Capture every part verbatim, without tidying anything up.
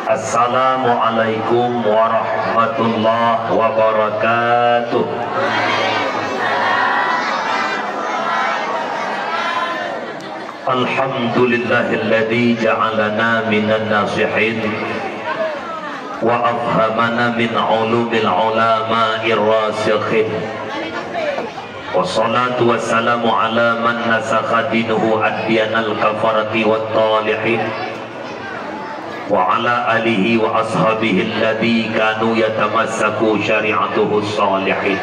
Assalamualaikum warahmatullahi wabarakatuh. Alhamdulillahilladzi ja'alana minan nasihin wa afhamana min ulumil ulama'ir rasikhin. Wassalatu wassalamu ala man nasakha dinahu adyanal kafarati wat talihin. Wa ala alihi wa ashabihi alladzi kanu yatamassaku syari'atuhu shalihin.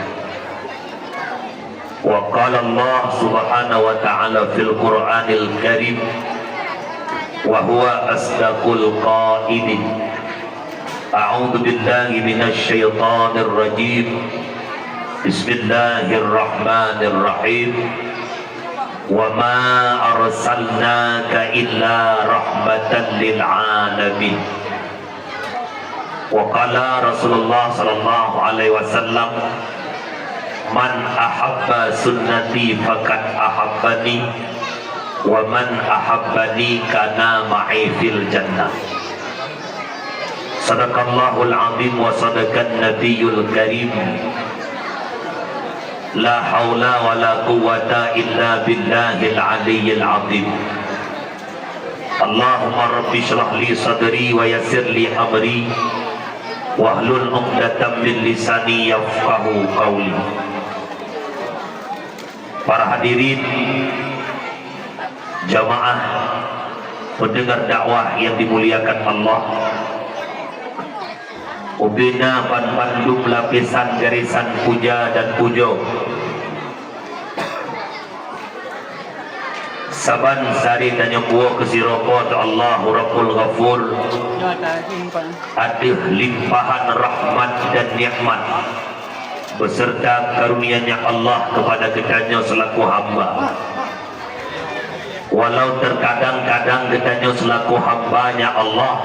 Wa qala Allah subhanahu wa ta'ala fil Qur'anil Karim, wa huwa asdaqul qailin. A'udzu billahi minasy syaithanir rajim. Bismillahirrahmanirrahim. Wa ma arsalnaka illa rahmatan lil alamin. Wa qala Rasulullah sallallahu alaihi wasallam, "Man ahabba sunnati faqad ahabbani, wa man ahabbani kana ma'i fil jannah." Sadaqallahul azim wa sadaqan nabiyul karim. La haula wa la quwwata illa billahil aliyyil azim. Allahumma rabbi shrah li sadri wa yassir li amri wahlul 'uqdatam min lisani yafqahu qauli. Para hadirin, jamaah pendengar dakwah yang dimuliakan Allah, ubena ban bandum lapisan garisan puja dan pujoe. Saban sari tanyoe puwoe keu sidroe Po teu Allahu Rabbul Ghafur, ateueh limpahan rahmat dan nikmat beserta karunia-Nya Allah kepada geutanyoe selaku hamba. Walau terkadang-kadang geutanyoe selaku hamba-Nya Allah,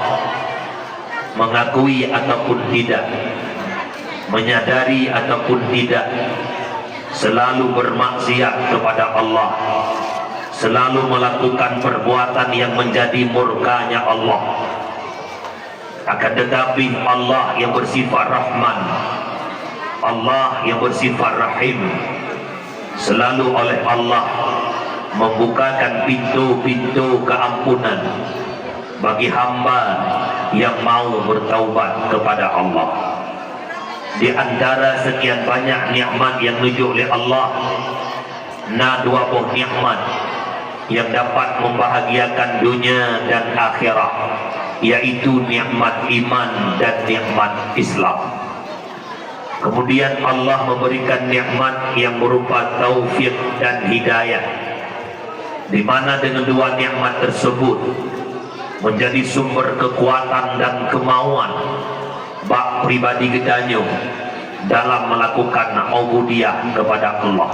mengakui ataupun tidak, menyadari ataupun tidak, selalu bermaksiat kepada Allah, selalu melakukan perbuatan yang menjadi murka-Nya Allah. Akan tetapi, Allah yang bersifat Rahman, Allah yang bersifat Rahim, selalu oleh Allah membukakan pintu-pintu keampunan bagi hamba yang mau bertaubat kepada Allah. Di antara sekian banyak nikmat yang neujok lé Allah, na dua boh nikmat yang dapat membahagiakan dunia dan akhirat, yaitu nikmat iman dan nikmat Islam. Kemudian Allah memberikan nikmat yang berupa taufik dan hidayah, di mana dengan dua nikmat tersebut menjadi sumber kekuatan dan kemauan bak pribadi geutanyoe dalam melakukan ubudiyah kepada Allah.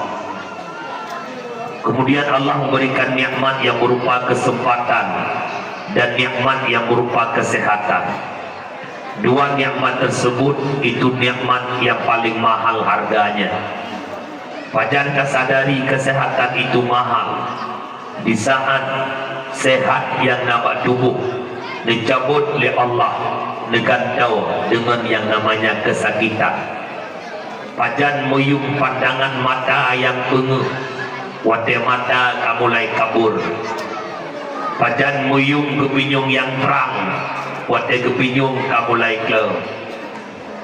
Kemudian Allah memberikan nikmat yang berupa kesempatan dan nikmat yang berupa kesehatan. Dua nikmat tersebut itu nikmat yang paling mahal harganya. Pajan ka sadari kesehatan itu mahal, di saat sehat yang na bak tuboh neucabot lé Allah, neugantoe deungon yang namanya kesakitan. Pajan meuyuem pandangan mata nyang peungeuh watée mata ka mulai kabur. Pajan meuyuem geupinyueng nyang trang watée geupinyueng ka mulai kleu.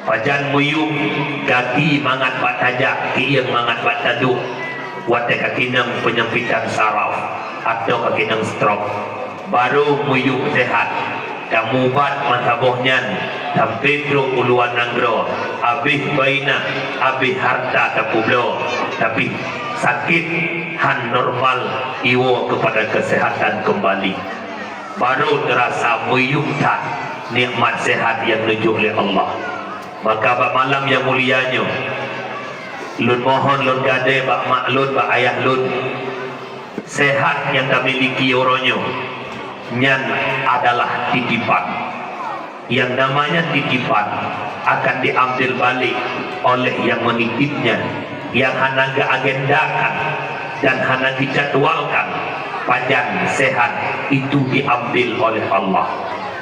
Pajan meuyuem gaki mangat bak tajak, kieng mangat bak taduek, watée ka keunong peunyempitan saraf atawa ka keunong stroke. Barô meuyuem seuhat, tamubat masa boh nyan sampoe trok u luwa nanggroe, abéh bainah, abéh hareuta tapeubloe, tapi sakét han normal iwoe keupada keuseuhatan keumbali. Barô teurasa meuyuem that nikmat seuhat nyang neujok lé Allah. Maka bak malam nyang mulia nyoe, lôn mohon lôn gadée bak mak lôn, bak ayah lôn, seuhat nyang tamiliki uroe nyoe nyan adalah titipan. Yang namanya titipan akan diambil balik oleh yang menitipnya, yang hana geuagendakan dan hana geucadwalkan. Pajan seuhat itu diambil oleh Allah.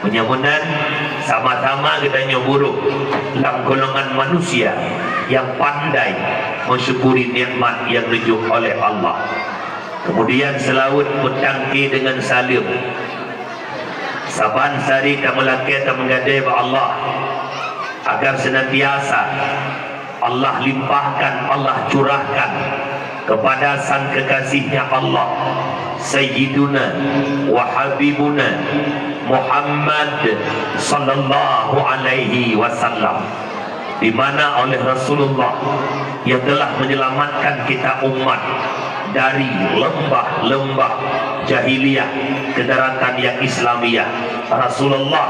Meunyoe meunan, Sama-sama geutanyoe burôk lam golongan manusia nyang pandai meusyukuri nikmat nyang geujok oleh Allah. Kemudian seulaweuet beutangke deungon saleuem. Saban sari tameulakée tameugadée bak Allah, agar seunantiasa Allah limpahkan, Allah curahkan kepada sang kekasih-Nya Allah, Sayyiduna wa Habibuna Muhammad sallallahu alaihi wasallam, di mana oleh Rasulullah yang telah menyelamatkan kita umat dari lembah-lembah jahiliyah ke daratan yang Islamiyah. Rasulullah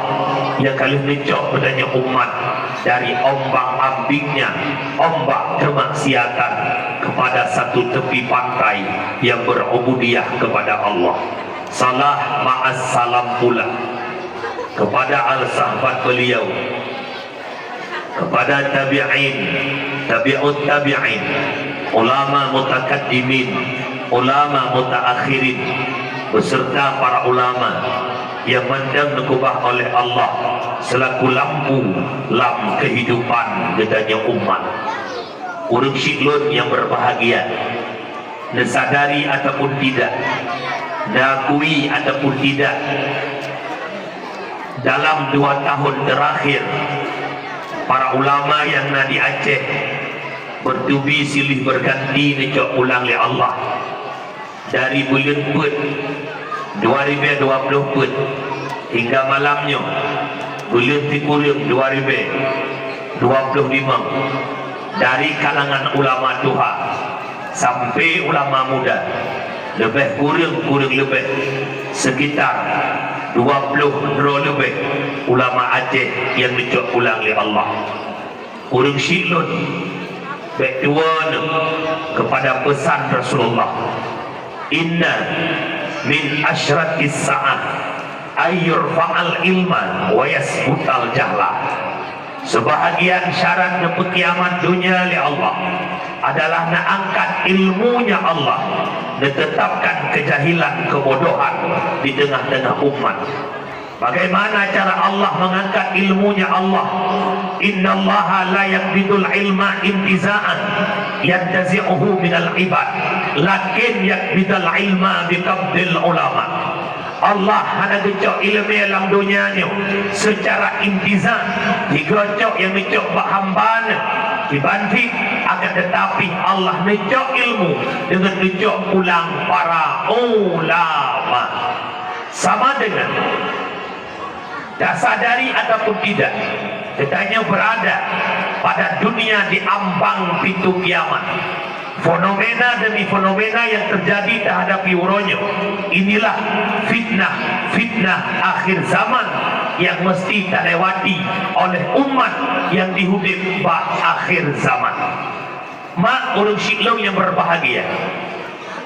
yang ka lheueh neucok geutanyoe umat dari ombak ambingnya, ombak kemaksiatan, kepada satu tepi pantai yang berubudiyah kepada Allah. Salam ma'as salam pula kepada al-sahabat beliau, kepada tabi'in, tabi'ut tabi'in, ulama mutakaddimin, ulama mutaakhirin, beserta para ulama yang mantong neukeubah oleh Allah selaku lampu lam kehidupan geutanyoe umat. Ureuëng syiek lôn nyang berbahagia, neusadari ataupun tidak, neuakui ataupun tidak, dalam dua tahun terakhir, para ulama nyang na di Aceh bertubi silih berganti neucok pulang lé Allah. Dari buleuen Peuet dua ribèe dua ploh peuet hingga malam nyoe, buleuen sikureueng dua ribèe dua ploh limong, dari kalangan ulama tuha sampai ulama muda, leubeh kureueng-kureueng leubeh sekitar dua ploh droe leubeh ulama Aceh nyang neucok pulang lé Allah. Ureuëng syiek lôn, bék tuwoe neuh keupada peusan Rasulullah, "Inna min asyratis sa'ah ay yurfa'al ilma wa yasbutal jahla." Seubahagian syarat neupeukiamat donya lé Allah adalah neuangkat ilmu-Nya Allah, neuteutapkan keujahilan, keubodohan di teungoh-teungoh umat. Bagaimana cara Allah mengangkat ilmu-Nya Allah? "Innallaha la yaqbidul ilma intiza'an yantazi'uhu minal ibad, lakin yaqbidul ilma biqabdil ulama." Allah hana geucok iéleumé lam donya nyoe seucara intiza', digeucok nyang geucok bak hamba Neuh, kiban cit, akan teutapi Allah neucok ilmu deungon neucok pulang para ulama. Sama deungon Tasadari ataupun tidak, geutanyoe beurada pada dunia di ambang pintoe kiamat. Fenomena demi fenomena nyang teujadi teuhadapi uroe nyoe, inilah fitnah-fitnah akhir zaman nyang meuseuti talewati oleh umat nyang jiudeb bak akhir zaman. Mak ureuëng syiek lôn nyang beurbahagia,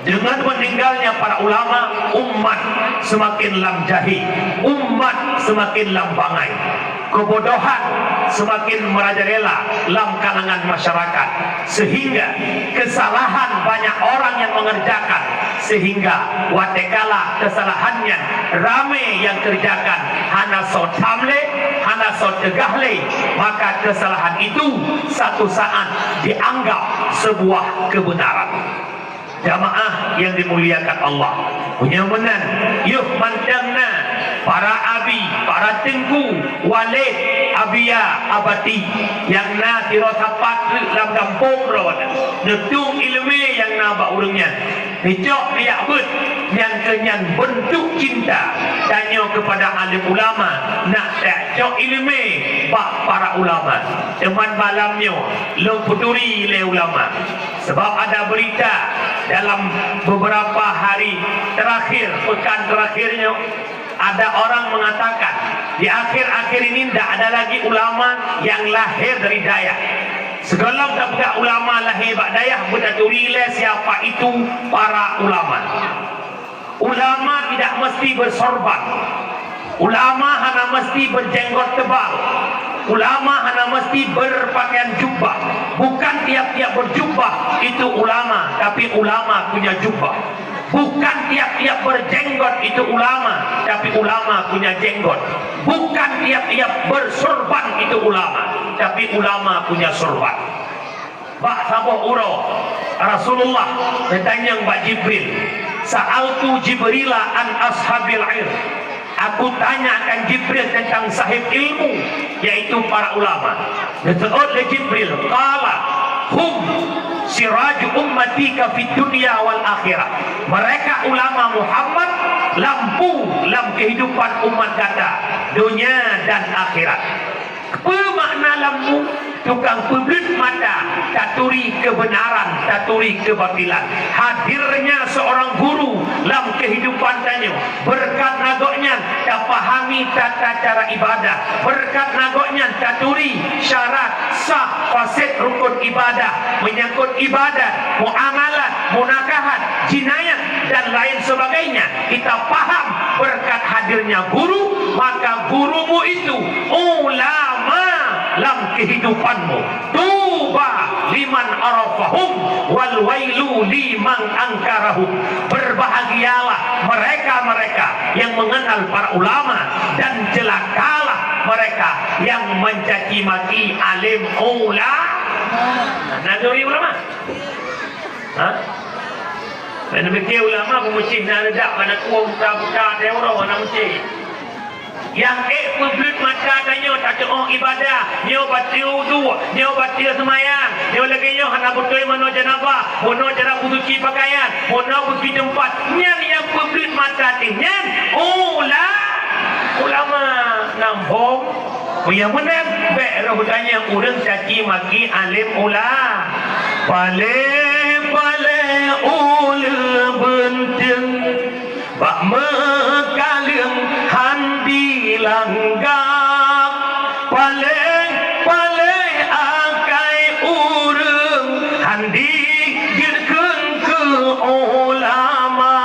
deungon meuninggalnya para ulama, umat seumaken lam jahé, umat seumaken lam bangai. Keubodohan seumaken meurajalela lam kalangan masyarakat, seuhingga keusalahan banyak orang nyang meungeurjakan, seuhingga watée kala keusalahan nyan ramé nyang keureujakan, hana soe tham lé, hana soe teugah lé, maka keusalahan itu satu saat dianggap sebuah keubeunaran. Jamaah nyang dimuliakan Allah, meunyoe meunan, yoh mantong na para abi, para teungku, waled, abia, abati nyang na sidroe sapat lam gampông droe, neutueng iéleumé nyang na bak ureuëng nyan. Neucok riyak beuet, nyan keuh nyan beuntuk cinta tanyoe keupada alim ulama, nak tacok iéleumé bak para ulama. Teuma malam nyoe lôn peuturi lé ulama, sabab ada beurita dalam beberapa hari terakhir, peukan terakhir nyoe, ada orang mengatakan, di akhir-akhir ini ndak ada lagi ulama yang lahir dari dayah. Sigohlom tapeugah ulama lahé bak dayah, beutaturi lé siapa itu para ulama. Ulama tidak mesti bersorban. Ulama hana mesti berjenggot tebal. Ulama hana mesti berpakaian jubah. Bukan tiap-tiap berjubah itu ulama, tapi ulama punya jubah. Bukan tiap-tiap berjenggot itu ulama, tapi ulama punya jenggot. Bukan tiap-tiap bersurban itu ulama, tapi ulama punya surban. Bak saboh uroe, Rasulullah geutanyong bak Jibril, "Sa'altu Jibrila an ashabil ilm." Aku tanyakan Jibril tentang sahib ilmu, yaitu para ulama. Geuseuôt lé Jibril, qala, "Hum siraju ummati ka fid dunya wal akhirah." Mereka ulama Muhammad lampu lam kehidupan umat gata, dunia dan akhirat. Peue makna lampu? Tukang peubleuet mata, taturi keubeunaran, taturi keubatilan. Hadirnya seorang guru lam kehidupan tanyoe, beureukat na gobnyan tapahami tata cara ibadah, beureukat na gobnyan taturi syarat, sah, fasid rukun ibadah, menyangkut ibadat, muamalat, munakahat, jinayat, dan lain sebagainya. Kita paham berkat hadirnya guru, maka gurumu itu ulama lam kehidupanmu. Tuba liman arafahum wal wailu liman angkarahum. Berbahagialah mereka-mereka yang mengenal para ulama dan celakalah mereka yang mencaci maki alim ulama. Nah, nuri ulama. Ha? Laén pike ulama beumucih na reudak bak nakue buta-buta teuh uroe na mucih. Nyang ék peubleuet mata tanyoe tatu'oh ibadah, nyoe bateue udue, nyoe bateue seumayang, nyoe lagée nyoe hana beutôi manoe janabah, bunoe cara beusuci pakaian, bunoe beusuci teumpat. Nyan nyang peubleuet mata teuh nyan ula-, ulama. Nambong. Meunyoe meunan, bék roh tanyong ureuëng caci maki alim ula. Paléh-paléh uleueng beunteueng, bak meukaleueng han dilangga. Paléh-paléh akai ureuëng han dijeuet kheun keu ulama.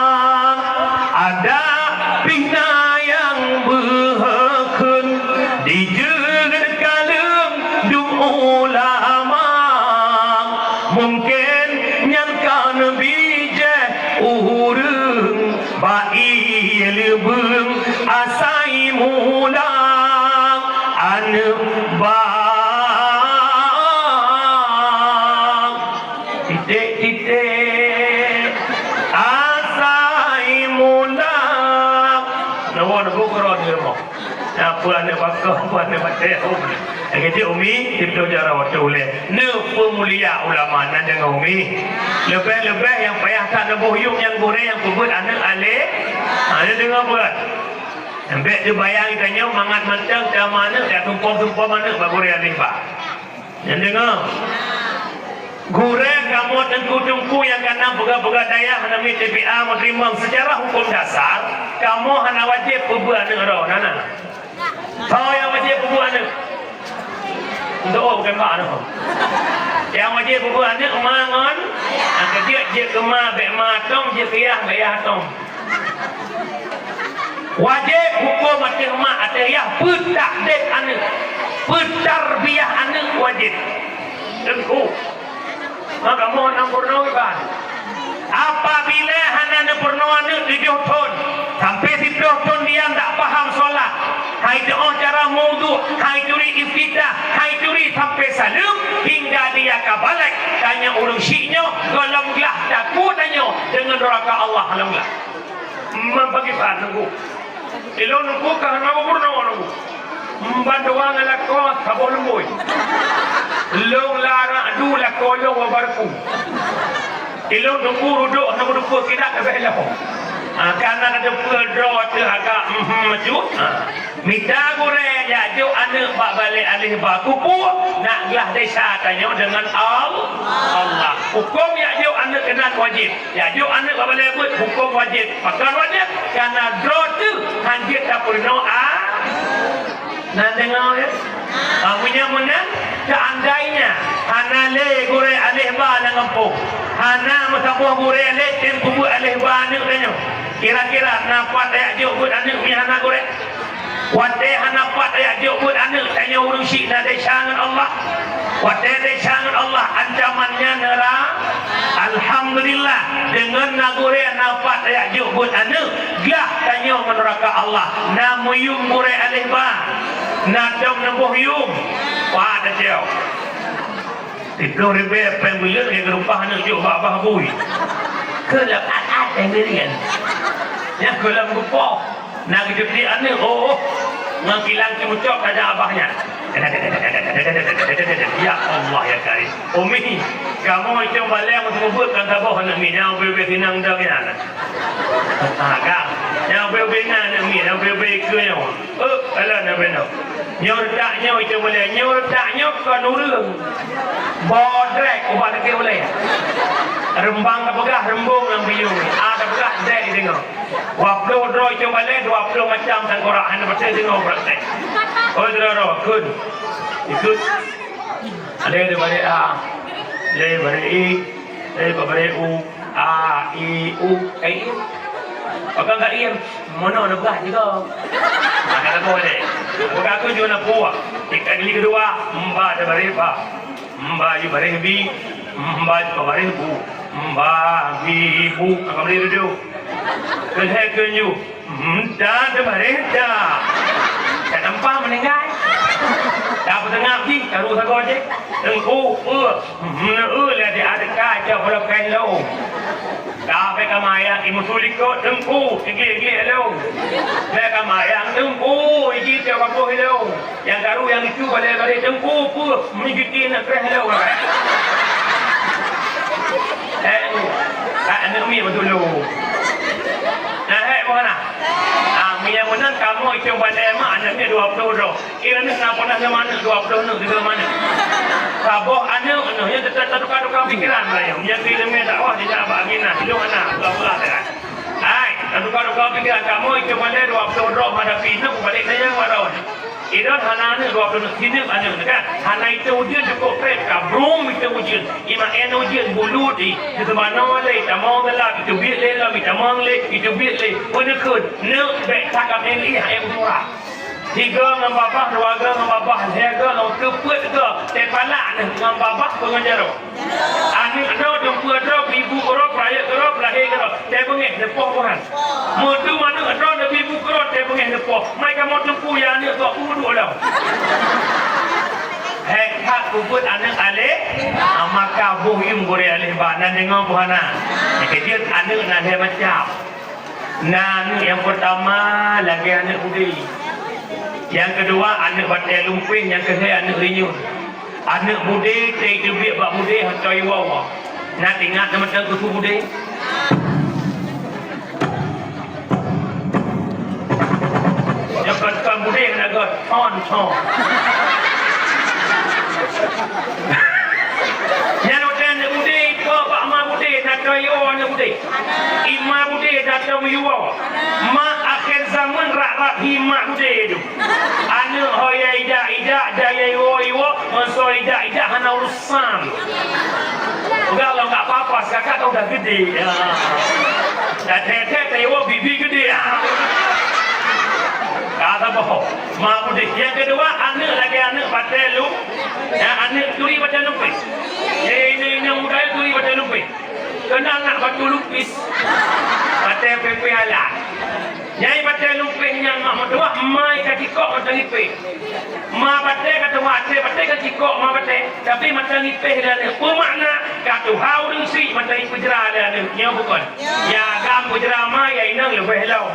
Adak pih na nyang beuheueh kheun dijeuet kaleueng dum ulama. Mungken nyan ka neubijéh ureuëng bak ié leubeueng asai mula aneuëk ba. Titik-titik asai mula. Nawa neubuk keudroe di rumoh. Nah, peue aneuëk bakoh, peue aneuëk batée. Lagée jih Umi, tieb-tieb jaroe watée ulée. Neupeumulia ulama na deungoe Umi. Leubeh-leubeh nyang payah that neuboh yuem nyang gurée nyang peubuet aneuëk alé. Ha, na deungoe buet. Bék teubayang tanyoe mangat mantong teuma aneuëk, dak tumpom-tumpom aneuëk bak gurée alé ba. Nyan deungoe. Gurée kamoe teungku-teungku nyang ka na peugah-peugah dayah hana mi T B A meuteurimong seucara huköm dasar, kamoe hana wajéb peubeuet aneuëk droe, hana. Soe nyang wajéb peubeuet aneuëk? Untuk oh, bukan mak aneuëk. Nyang wajéb peubeuet aneuëk ma ngon, nyang keujeuet jeuet keu ma, bék ma tom, jeuet keu yah, bék yah tom. Wajéb huköm ateueh mak ateueh yah peutakdéb aneuëk, peutarbiyah aneuëk wajéb. Teungku, maka mohon ampeurunoe ban. Apabila hana neupeurunoe aneuëk tujoh thon sampai siplôh thon dia ndak paham solat, hai teuoh cara meuwudu, hai turi iftitah, hai turi sampai saleuem, hingga dia ka balek, tanyoe ureuëng syiek nyoe gohlom glah takue tanyoe deungon neuraka Allah gohlom glah. Membagi bahan nunggu. Ilôn nunggu ka hana gubernur nunggu. Membantu orang ngelakon saboh lembui. Long larak du lakon long wabarku. Ilôn nunggu ruduk hana gudukue kidak kebeh ilapong. Ha, karena ada peudroe teuh agak mhm maju. Ha. Mita gurée jak jok aneuëk bak balée aleh ba kupu nak glah desya tanyoe deungon Al-, Allah. Huköm jak jok aneuëk keunan wajéb. Jak jok aneuëk bak balée beuet huköm wajéb. Pakon wajéb? Karena droe teuh hanjeuet tapeurunoe a-, na deungoe ya? Ha, meunyoe meunan, seandainya hana lé gurée aleh ba lam gampông, hana meusaboh gurée lé tem peubeuet aleh ba aneuëk tanyoe, kira-kira na pat tajak jok beuet aneuëk meunyoe hana gurée? Watée hana pat tajak jok beuet aneuëk tanyoe, Ureuëng syiek na desya ngon Allah. Watée desya ngon Allah, ancaman nyan neura. Alhamdulillah, deungon na gurée na pat tajak jok buet aneuëk, glah tanyoe ngon neuraka Allah. Na meuyum gurée aléh ba, na dong neuboh yum. Wah, teucok. Tiga ribu péng buleuen lagée geureumpah aneuëk jok bak babah bui. Keu leukat-kat péng buleuen. Nyang keu lom geupoh. Na geucuti aneuëk, oh, ngon kilang ceumucok tajak abah nyan. Ya Allah, ya Karim. Umi, kamoe cong balée meuteumeubuet kan saboh aneuëk mi, nyang ubé-ubé sinang dong nyan. Ah, ka. Nyang ubé-ubé na aneuëk mi, nyang ubé-ubé ikeue nyoe. Eh, alah na beunong. Nyoe reutak nyoe cong balée, nyoe reutak nyoe kon ureuëng. Bodrek ubak teuke ulée. Reumbang ka peugah reumbong lam biyueng, a ka peugah dek deungoe. Dua ploh droe cong balée, dua ploh macam tangkorak, hana patéh deungoe praktek. Oh, droe-droe, kun. Ikut. Ada daripada A, ada daripada I, ada daripada U, A, I, U, I. Pakon ka I, mana ada beras juga. Maka tak boleh. Bukan aku juga nak buat. Tingkat kali kedua, mba daripada ba. Mba daripada bi, mba daripada bu. Mba, bi, bu. Maka boleh duduk. Keuhai keunju. Hmm, dah, dah bareh dah. Dah nampak meninggai. Dah peutengah jih, taruh sagoe jih. Teungku, eh, hmm, eh, lah di adeka aja kalau kain lom. Dah beka maya, imu sulikot, teungku, igik-igik lom. Beka maya, teungku, iji tiap kapoh lom. Nyang karu nyang lucu balée-balée teungku peue meujeuti aneuk kreh lé ureuëng. Eh, aneuk miet beutôi lôn. Nah, hek meunan. Ah, meunyoe meunan kamoe cong balée mak aneuk miet dua ploh droe. Kira aneuk na pernah lima aneuk, dua ploh aneuk, tiga aneuk. Saboh aneuk, aneuk nyan teutap tatuka-tuka pikiran lah nyoe. Meunyoe keu ileumèe dakwah jijak bak Aminah, ilong aneuk, dua belas kan. Hai, tatuka-tuka pikiran kamoe cong balée dua ploh droe hadapi aneuk balek nyan waron. Idon hana aneuk dua ploh aneuk, sineuk aneuk kan. Hana iteuk ujeuen cukôp trép ka brung iteuk ujeuen. Imak en ujeuen bulut di. Di teumanoe lé, tamong gelap, iteubiet lé lom, itamong lé, iteubiet lé. Peuneukheun, neuk bèk takab en ih ayam murah. Tiga ngon babah, dua ga ngon babah, lhèe ga ngon keupeuet ga, teuh palak neuk ngon babah peungon jaroe. Aneuk droe, teumpeue droe, ibu keudroe, peurayeuk keudroe, peulahé keudroe, teuh beungéh neupoh Tuhan. Meudum aneuk droe neubi bu keudroe teuh beungéh neupoh. Mai kamoe teupeu ya aneuk gok peuduek lom. Hék that peubuet aneuk alé, ah, maka boh yum gurée alé ba, na deungoe boh hana. Nyang keujeuet aneuk na lhée macam. Na aneuk nyang peurtama lagée aneuk budé. Nyang keudua aneuk batée lumpéh, nyang keulhée aneuk rinyueng. Aneuk budé teuh iteubiet bak budé hana iwoe-woe. Na teuingat teumantong keu su budé? Nyoe kon, kon budé hana göt, thon, thon. Nyan watée aneuk budé iko bak ma budé, na teuiwoe aneuk budé. Ima budé na teuiwoe. Ma akhé zaman rab-rab hi ma budé tu. Aneuk ho ya ijak-ijak, ja ya iwoe-iwoe, meusoe ijak-ijak hana urusan. Udah lo enggak apa-apa, setakat udah gede. Ya. Dah tete teuiwoe bibi gede. Ya. Kata boh. Ma budé. Nyang keudua, aneuk lagée aneuk batée lu. Ya, aneuk turi batée lumpéh. Ya, ini, ini muda turi batée lumpéh. Keunan na batu lupis. Batée pépé alat. Nyang batée lumpéh nyan mak meutuah, ma i ka cikok mantong ipéh. Ma batée ka tuha, batée ka cikok ma batée, tapi mantong ipéh lé aneuk. Peue makna? Ka tuha ureuëng syiek mantong ipeujra lé aneuk. Nyoe bukon. Ya agam peujra ma, ya inong leubeh lom.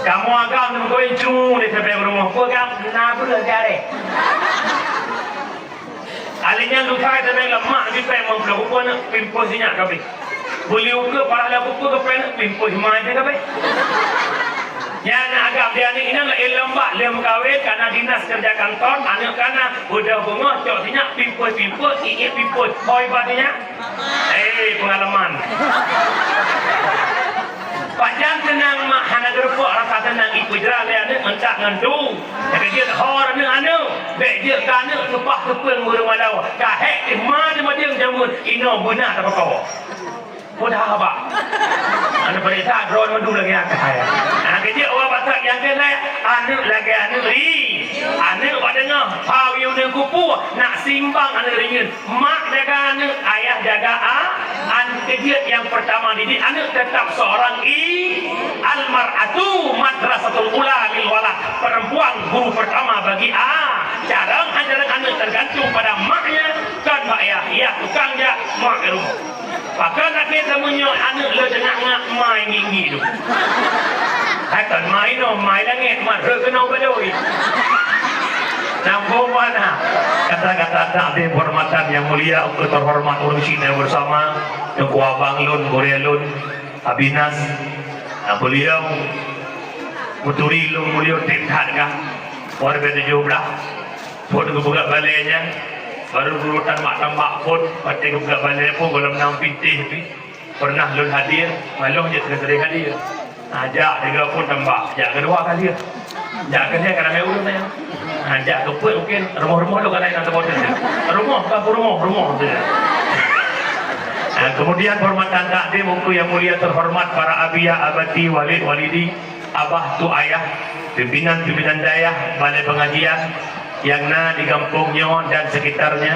Kamoe agam neumeugoe cu lé sabe rumoh. Peue agam? Na breueh garée. Alé nyan lukai teunai lemak di pèng meumploh, ukeue aneuk pimpôh sinyak kabeh. Beli ukeue parah lam ukeue keu pèng aneuk pimpôh mai pih kabeh. Nyan agam di aneuk inong ilong bak lheueh meukawen, kana dinas keureuja kantor, aneuk kana, beudôh beungoh, cok sinyak, pimpôh-pimpôh, iék pimpôh, hôi bak sinyak. Eh, peungalaman. Pajan teunang mak hana geureupok rasa teunang ipeujra lé aneuk meuntak ngon tu. Nyang keujeuet ho aneuk-aneuk, bèk jeuet keu aneuk seupah seupeueng ureueng malao. Ka hék teuh ma teumadeueng jameun inoe beuna tapeuko. Mudah haba. Aneuk peurintah droe mandum lagèe akai. Ha, keujeuet awak batat nyang keuhai, aneuk lagèe aneuk ri. Aneuk bak deungoe, pawi uneun kupu, nak simbang aneuk rinyeun. Mak jaga aneuk, ayah jaga a-, an-, keujeuet nyang peurtama didik aneuk teutap seurang i-, al-mar'atu madrasatul ula lil walad. Perempuan guru pertama bagi a-, carông ajaran aneuk tergantung pada maknya, kon bak ayah. Ayah tukang jak, mak di rumoh. Pakon akhé tameunyoe aneuk lôn teunak ngat mai gigi tu. Hai kon mai inoe, mai langét, mai rhot keunoe beudôi. Nambông mana? Kata-kata takdim penghormatan yang mulia untuk terhormat ureueng syiek bersama, Teungku Abang lôn, gurèe lôn, Abinas. Nah, beliau beuturi lôn mulia teuh that kah. Warga tujoh blah. Phôn geupeugah balèe nyan, barô geutanyoe tambak-tambak phôn, watèe geupeugah balèe phôn gohlom nam pintèh pih. Pernah lôn hadir, maloh jeuet keu sering hadir. Ha, jak tiga phôn tambak, jak keudua ka lheueh. Jak keulhèe ka ramè ureueng nyan. Ha, jak keupeuet mungkin rumoh-rumoh lôn ka laén na teumpat. Rumoh, ka rumoh, rumoh tu. Ha, kemudian penghormatan takdim untuk yang mulia terhormat para abiyah, abati, walid, walidi, abah tu ayah, pimpinan-pimpinan dayah, balai pengajian, nyang na di gampông nyoe dan sekitarnya,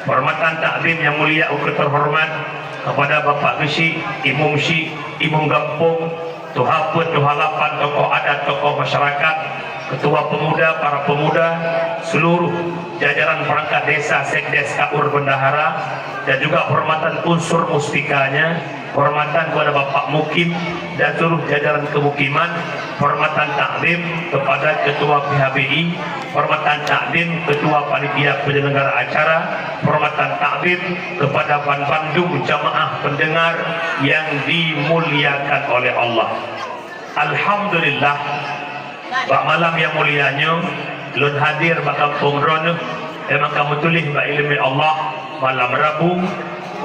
hormatan takzim nyang mulia ukeue teuhoreumat kepada Bapak Geuchik, Imum Chik, Imum Gampông, Tuha Peuet, Tuha Lapan, tokoh adat, tokoh masyarakat, ketua pemuda, para pemuda, seluruh jajaran perangkat desa, sekdes, kaur, bendahara, dan juga penghormatan unsur muspikanya, penghormatan kepada Bapak Mukim dan seluruh jajaran kemukiman, penghormatan takzim kepada Ketua P H B I, penghormatan takzim Ketua Panitia Penyelenggara Acara, penghormatan takzim kepada ban bandum jamaah pendengar yang dimuliakan oleh Allah. Alhamdulillah, bak malam nyang mulia nyoe, lôn hadir bak gampông droeneuh, memang ka meutuléh bak ileumèe Allah, malam Rabu,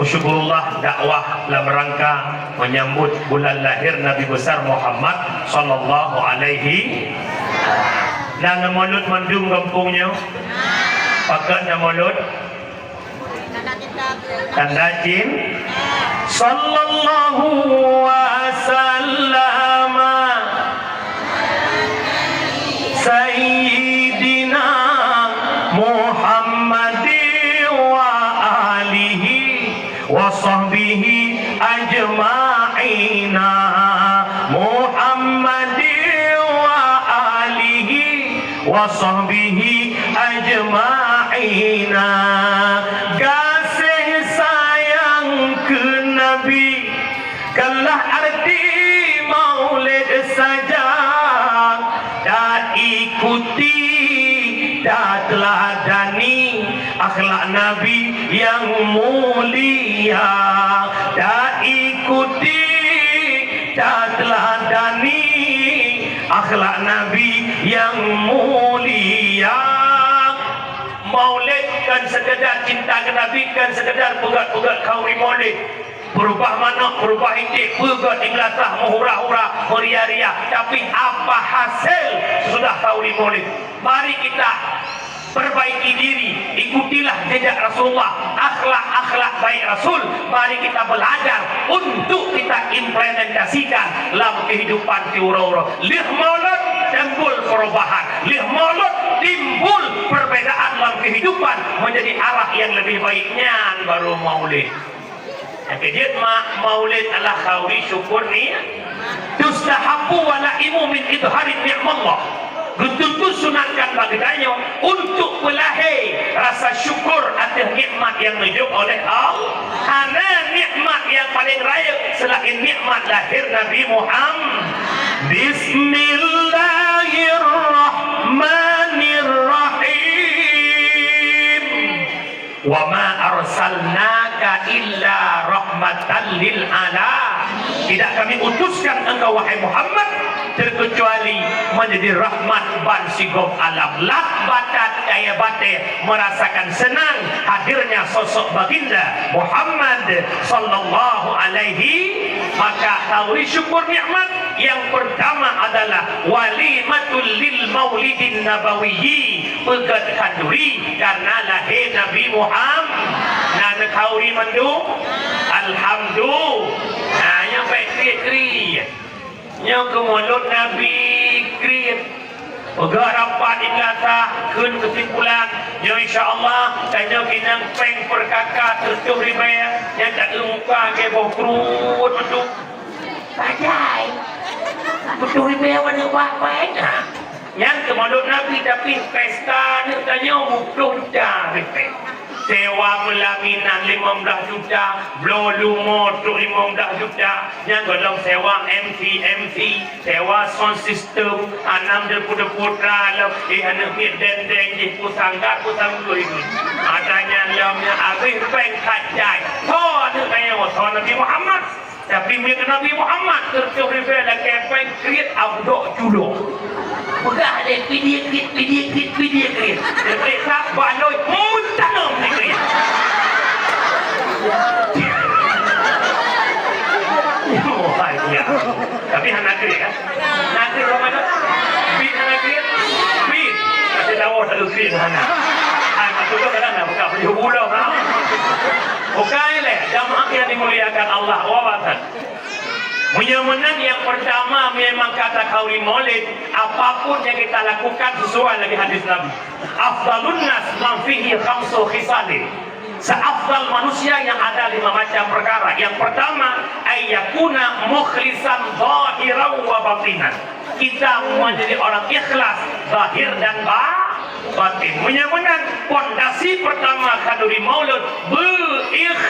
Syukurullah dakwah lam rangka menyambut bulan lahir Nabi Besar Muhammad sallallahu alaihi. Na neumulod mandum gampông nyoe? Pakon neumulod? Tanda cin. Sallallahu wasallama Sayyidina Muhammadi wa alihi wa sahbihi ajma'ina. Muhammadi wa alihi wa sahbihi ajma'ina. Gaséh sayang keu Nabi, kalah arti maulid saja, taikuti, tateuladani akhlak Nabi nyang mulia. Taikuti, tateuladani akhlak Nabi nyang mulia. Maulid kon sekedar cinta keu Nabi, kon sekedar peugöt-peugöt khauri maulid. Peurubah manok, peurubah iték, peugöt di geulatah, meuhura-hura, meuria-ria. Tapi apa hasil sesudah khauri maulid? Mari kita perbaiki diri, ikutilah jejak Rasulullah, akhlak-akhlak baik Rasul. Mari kita belajar untuk kita implementasikan lam kehidupan tiep uroe-uroe. Lheueh maulud timbul perubahan, lheueh maulud timbul perbedaan lam kehidupan menjadi arah yang lebih baik. Nyan baru maulid. Nyang keujeuet ma-, maulid adalah khauri syukur ni. Tustahabbu walaimu min idhari ni'mallah. Geutuntut sunatkan bak geutanyoe untuk peulahé rasa syukur ateueh nikmat nyang neujok oleh Allah. Hana nikmat nyang paleng rayeuk seulaén nikmat lahé Nabi Muhammad. Bismillahirrahmanirrahim. "Wa ma arsalnaka illa rahmatan lil ala-" Tidak Kami utuskan engkau, wahai Muhammad, terkecuali menjadi rahmat ban sigom alam. Lam batat kayée batée merasakan senang hadirnya sosok baginda Muhammad sallallahu alaihi. Maka khauri syukur nikmat yang pertama adalah walimatul lil maulidin nabawiyyi. Peugöt khanduri karena lahé Nabi Muhammad. Na neukhauri mandum? Alhamdulillah. Nah, nyan bèk kriet-kriet. Nyoe keu Maulud Nabi kriet. Peugah rapat di meulasah, kheun keusimpulan. Nyoe insya Allah, tanyoe keunan péng peurkaka sireutoh ribèe, nyan taeu muka lagèe boh kruet meutu. Padahai sireutoh ribèe awak neuk bak péng, ha? Nyan keu Maulud Nabi, tapi pesta neuk tanyoe bukon juta ribèe. Sewa peulaminan limong blaih juta, bloe lumo trok limong blaih juta, nyan gohlom sewa M C, M C, sewa sound system, anam depu-depu tra lom, eh, aneuk miet dendeng jih pusang gat, pusang gui. Ata nyan lom nyan abéh péng that jai. Tho aneuk tanyoe, tho Nabi Muhammad. Tapi meunyoe keu Nabi Muhammad, sireutoh ribèe lakèe péng kriet abdok culok. Peugah lé pidie kriet, pidie kriet, pidie kriet. Lé sab bak lôn meutanong lé kriet. Wah, iya. Tapi hana kriet, kan? Hana kriet, Ramadan. Bit hana kriet. Bit. Tapi lawa tak kriet hana. Hai, maksud tu kadang dah buka beli bulan, ha? Bukai lé, jamaah yang dimuliakan Allah, wawatan. Meunyoe meunan, nyang peurtama, memang ka takhauri Maulid, apapun yang kita lakukan sesuai lagi hadis Nabi. Afdalun nas man fihi khamsu khisalin. Seafdal manusia yang ada lima macam perkara. Yang pertama, ayyakuna mukhlisan zahiran wa batinan. Kita menjadi orang ikhlas zahir dan ba-, batin. Meunyoe meunan, pondasi pertama khanduri Maulud beu-ikh-,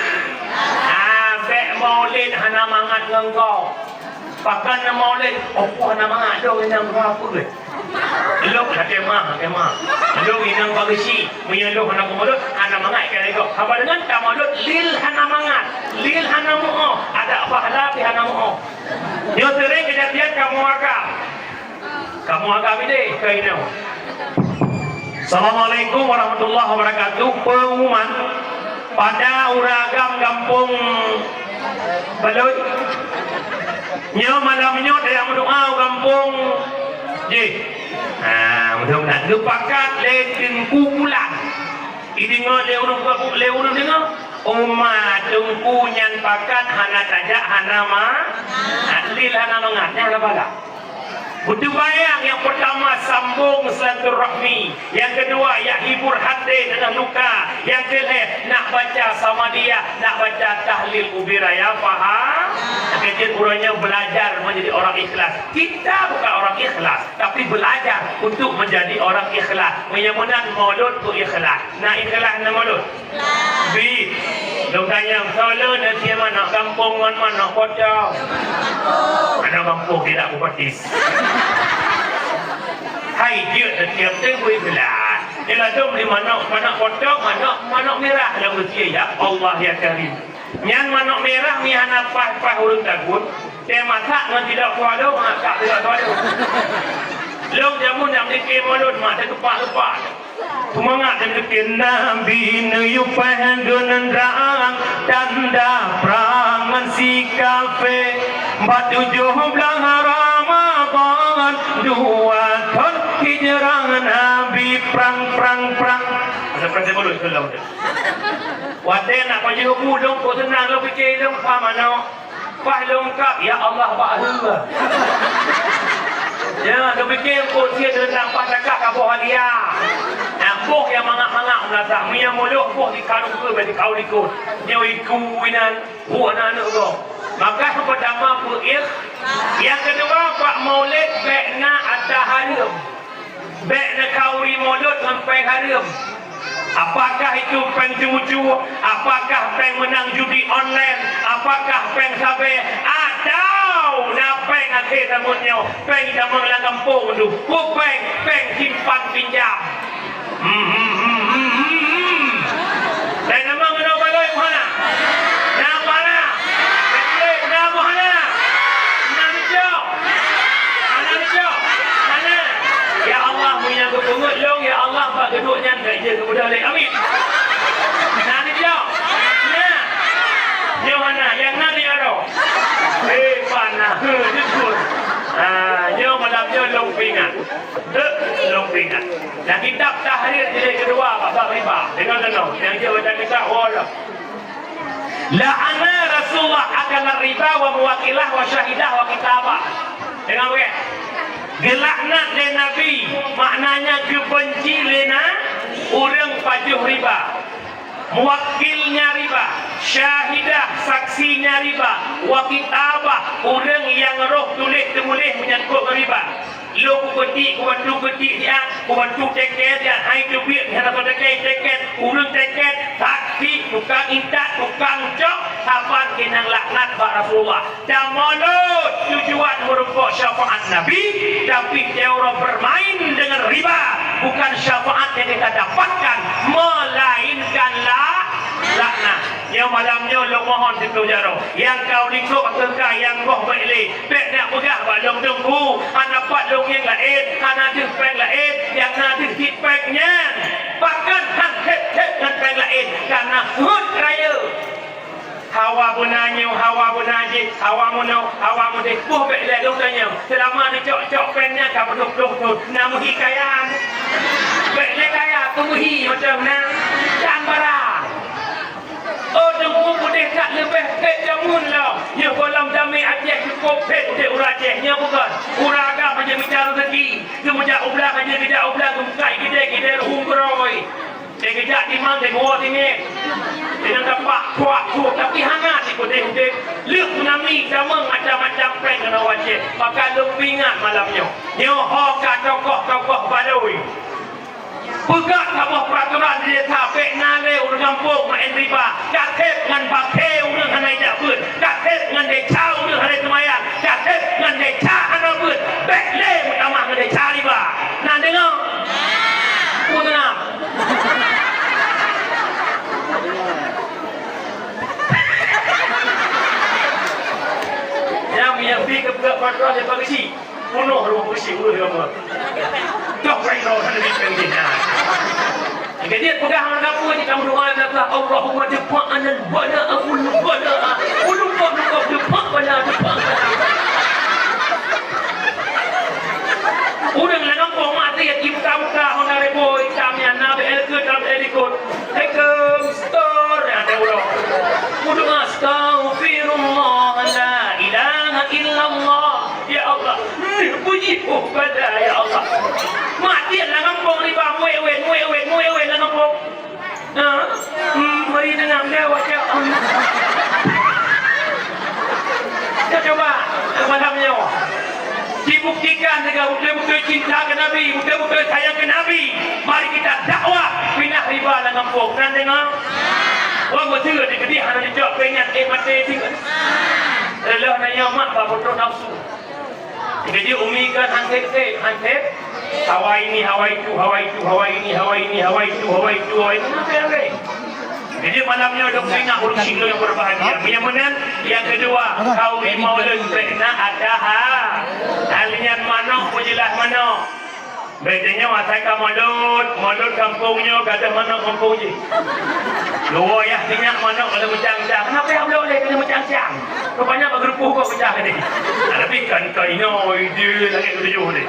ah, bèk Maulid hana mangat ngon gob. Pakon na Maulid, oh, hana mangat dong inong berapa ke? Lôn hana mangat, hana mangat. Lôn inong bak geuchik, meunyoe lôn hana Maulud, hana mangat keu lagèe gob. Haba deungon ta Maulud, lil hana mangat, lil hana muoh, ada pahala tapi hana muoh. Nyoe seuréng keujadian kamoe agam. Kamoe agam idéh keu inong. Assalamualaikum warahmatullahi wabarakatuh. Pengumuman pada ureueng agam gampông Baloi. Nyoe malam nyoe tajak meudoa u gampông jih. Ha, mudah-mudahan geupakat lé Teungku Pulan. Ideungoe lé ureueng, lé ureueng deungoe. Uma Teungku nyan pakat hana tajak, hana ma-, adil, hana mangat. Nyan hana pahala. Beuteubayang, nyang peurtama sambông silaturahmi, nyang keudua jak hibur até teuh luka, nyang keulhèe nak baca samadiyah, nak baca tahlil ubira, ya paham? Keujeuet uroe nyoe belajar menjadi orang ikhlas. Kita bukan orang ikhlas, tapi belajar untuk menjadi orang ikhlas. Meunyoe meunan Maulud pun ikhlas. Na ikhlas na Maulud? Bi, lôn tanyong, soe lôn neusie manok gampông ngon manok potong? Manok gampông tidak kupatis. Hai, jeuet teutiep teungku ikhlas. Nyoe ladôm beli manok, manok potong, manok, manok mirah lôn neusie, ya Allah ya Karim. Nyan manok mirah mi hana paih-paih ureueng takot. Teumasak ngon sidok kualo, masak sidok kualo. Lôn jameun nyang dikém ulôn mak teukepak-kepak. Seumangat dan geutem Nabi neuyue paih deungon rang, tanda prang ngon si kafé. Bak tujoh blaih Ramadhan, dua thon hijrah Nabi prang, prang, prang. Ada prang saya mulut ke dalam tu. Watèe nak pajoh bu lôn, kok seunang lôn pike lôn pah manok. Paih lôn kab, ya Allah, bak hue. Ya, lôn pike eungkôt sie teuntang paih takab ka boh alia. Nah, boh nyang mangat-mangat meulatak, meunyoe muloh boh di karu keu bak di karu likot. Nyoe iku inan, bu aneuk-aneuk gob. Maka nyang peurtama peuikh, nyang keudua bak Maulid bèk na ata hareuem. Bèk neukhauri mulod ngon péng hareuem. Apakah itu péng cucu? Apakah péng meunang judi online? Apakah péng sabé? Atau na péng akhé zaman nyoe, péng zaman lam gampông tu? Peue péng? Péng simpan pinjam. Hmm, hmm, hmm, hmm, hmm, hmm. Péng nama ngon baloi meuhana? Na meuhana? Péng na meuhana? Na meucok? Hana meucok? Hana. Ya Allah, meunyoe geupeungeut lôn, ya Allah, bak geuduek nyan bèk jeuet geubeudôh lé. Amin. Na neujaweueb? Na. Nyoe hana, nyang na di aroe. Eh, pana. Heh, jujur. Ah, nyoe malam nyoe lôn peuingat. Deuek lôn peuingat. Lam kitab Tahrir jilid keudua, bab riba. Deungoe, deungoe. Nyang jeuet baca kitab, oh, Allah. La'ana Kana riba wa muwakilah wa syahidah wa kitabah. Deungoe, geulaknat lé Nabi, maknanya geubeunci lé na ureuëng pajoh riba. Muwakilnya riba, syahidah, saksinya riba, wa kitabah, ureuëng nyang roh tuléh teumuléh menyangkut riba. Lôn kupeutik, kubantu peutik dia, kubantu teket dia, hai teubiet, hai teubiet teket, ureuëng teket, saksi, tukang intat, tukang cok, saban keunong laknat bak Rasulullah. Tamolot tujuan meurumpok syafaat Nabi, tapi teori bermain dengan riba, bukan syafaat yang kita dapatkan, melainkan la-, laknat. Nyoe malam nyoe lôn mohon siplôh jaroe. Nyang ka u likôt ka keukai, nyang boh bèk lé. Bèk na peugah bak lôn teungku, hana pat lôn ngieng laén, hana deuh péng laén, nyang na deuh cit péng nyan. Bahkan han thép-thép ngon péng laén, kareuna rhot rayeuk. Hawa beuna nyoe, hawa beuna jih, hawa meunoe, hawa meudéh. Boh bèk lé lôn tanyong, seulama neucok-cok péng nyan ka peuduek ploh thon, na meuhi kaya? Bèk lé kaya, peumeuhi macam na. Dan barang. Oh, teungku, udép that leubeh phét jameun lom. Nyoe gohlom damé Aceh cukôp phét udép ureueng Aceh. Nyoe bukon. Ureueng agam hana mita rezeki. Geumeuja u blang, hana geujak u blang, geumeukat gidée-gidée ruhueng keurôi. Teugeujak timang, teuguwoe tinggai. Deungon tapak, kuak, kuak. Tapi hana udép-udép. Lheueh tsunami, jameun macam-macam péng keunoe u Aceh. Maka lôn peuingat malam nyoe. Nyoe ho ka tokoh-tokoh baloi. Peugah saboh peuraturan di desa, bèk na lé ureueng gampông meu'en riba, ka sép ngon bakée ureueng hana ijak beuet, ka sép ngon desya ureueng hana seumayang, ka sép ngon desya hana beuet, bèk lé meutamah ngon desya riba. Na deungoe? Peue teuma? Nyang, nyang bi keu peugah peuraturan nyang bak geuchik. Peunoh rumoh beusi ureueng lama. Toh kain rot hana jipéng jih, nah. Jika jeuet peugah ngon kamoe, jika meudoa, kata, "Allahumma dfa' 'anil bala, 'anil bala." Ulôn pah, ulôn pah, dfa' bala, dfa' bala. Ureueng lam gampông maté, jibuka-buka, hana ribôi, tam nyan, na bèk likot, na bèk likot. Assalamualaikum, Stor, ya, ada ulang. Kudu astaghfirullah, la ilaha illallah. Ya Allah, puji, oh, pada, ya Allah. Mati lam gampông riba, muwet-wet, muwet-wet, muwet-wet lam gampông. Ha? Hmm, mari dengar dia baca. Kita coba malam nyoe. Dibuktikan dengan beutôi-beutôi cinta ke Nabi, beutôi-beutôi sayang ke Nabi. Mari kita dakwah, pinah riba lam gampông. Pernah dengar? Wah, beutôi, di kedih, hana dicok, peuingat, eh, maté, Reuloh nanya mak bak peutrok nafsu. Jadi umi kan han sép-sép, han sép. Hawa ini, hawa itu, hawa itu, hawa ini, hawa ini, hawa itu, hawa itu, hawa itu, hawa itu. Jadi malam nyoe dok ingat ureueng sinoe yang berbahagia. Yang meunan, yang kedua, kau maulud bèk na ada ha. Hal nyan manok, peujeulaih manok. Bèk tanyoe asai ka maulud, maulud gampông nyoe gadôh manok gampông jih. Dua yah sinyak manok ka lheueh meucang-cang. Kenapa ya belum leh ka lheueh meucang-cang? Rupanya bak geureupoh kok pecah tadi. Nah, tapi kan ka inoe ide langit ketujuh ni.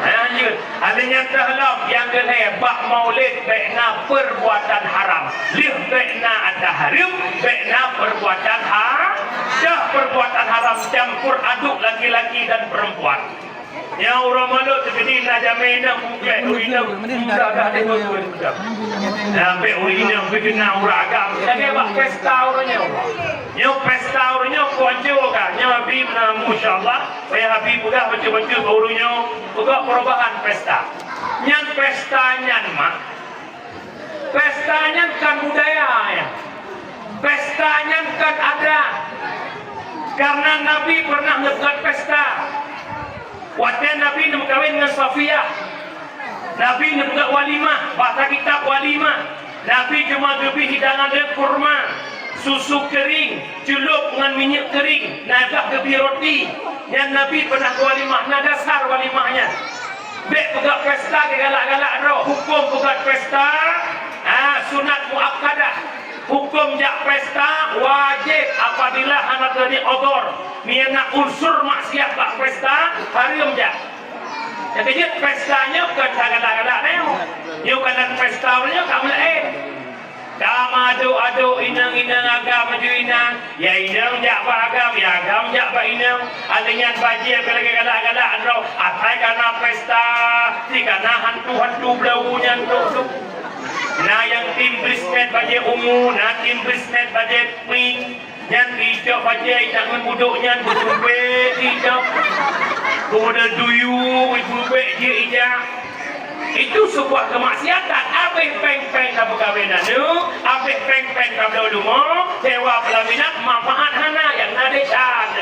Ha, lanjut. Hal nyan teuh lom, nyang keulhèe, bak maulid bèk na perbuatan haram. Lheueh bèk na ata hareuem, bèk na perbuatan ha-, dah perbuatan haram campur aduk laki-laki dan perempuan. Nyang uroe maulud teukeudi na jamé inong, bukét ureueng inong, muda dah deh beuet muda. Sampai ureueng inong beukeuna ureueng agam. Lagèe bak pesta ureueng nyoe. Nyoe pesta ureueng nyoe konco ka. Nyoe Habib na, masya Allah. Saya Habib peugah beutôi-beutôi bak ureueng nyoe. Peugah perubahan pesta. Nyan pesta nyan mak. Pesta nyan kan budaya, ya. Pesta nyan kan adat. Karena Nabi pernah neupeugah pesta. Watèe Nabi neumeukawen ngon Safiyah, Nabi neupeugah walimah, bahasa kitab walimah. Nabi cuma geubri hidangan lé kurma, susu keuring, ceulup ngon minyeuk keuring, na bah geubri roti. Nyan Nabi pernah keu walimah, na dasar walimah nyan. Bèk peugah pesta keu galak-galak droe. Huköm peugah pesta, ah, sunat muakkadah. Huköm jak pesta wajéb apabila hana teujadi udhur. Meunyo na unsur maksiat bak pesta, hareuem jak. Jadi jeuet pesta nyoe kon galak-galak nyoe. Nyoe kon pesta nyoe ka meulaén. Ka meuadôk-adôk inong-inong agam meujui na, ya inong jak bak agam, ya agam jak bak inong. Alèh nyan bajèe ka lagèe galak-galak droe, asai ka na pesta, si ka na hantu-hantu beulaweueng nyan trôk-trôk. Na nyang tim brisket bajèe ungu, na tim brisket bajèe pink. Nyan icok bajèe, icok ngon budôk nyan, beusumpet icok. Keumudian duyue, ipeubèk jih ija. Itu sebuah kemaksiatan. Abéh péng-péng ka peukawen aneuk, abéh péng-péng ka bloe leumo, sewa pelaminan, manfaat hana, nyang na desya.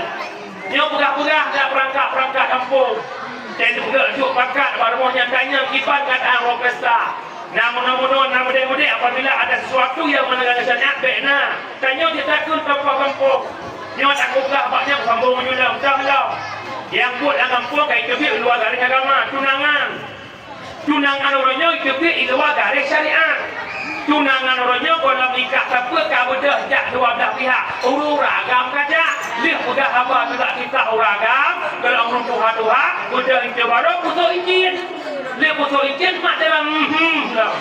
Nyoe peugah-peugah na peurangkat-peurangkat gampông. Dan peugah juk pakat bak rumoh nyan tanyong kiban keuadaan rumoh pesta. Na meunoe-meunoe, na meudeh-meudeh, apabila ada sesuatu nyang meuneuga geutanyoe, bèk na. Tanyoe jeuet takheun keu gampông. Nyoe tapeugah bak nyan sambông meunyoe lom, dah lom. Nyang buet lam gampông ka iteubiet luwa garéh agama, tunangan. Tunangan uroe nyoe iteubiet i luwa garéh syariat. Tunangan uroe nyoe gohlom nikah sapeue ka beudôh jak dua blah pihak. Ureueng agam ka jak, lheueh peugah haba teuka titah ureueng agam, gohlom ureueng tuha-tuha, beudôh itu baru pusok izin. Lé pusok izin mak dalam, hmm, lah.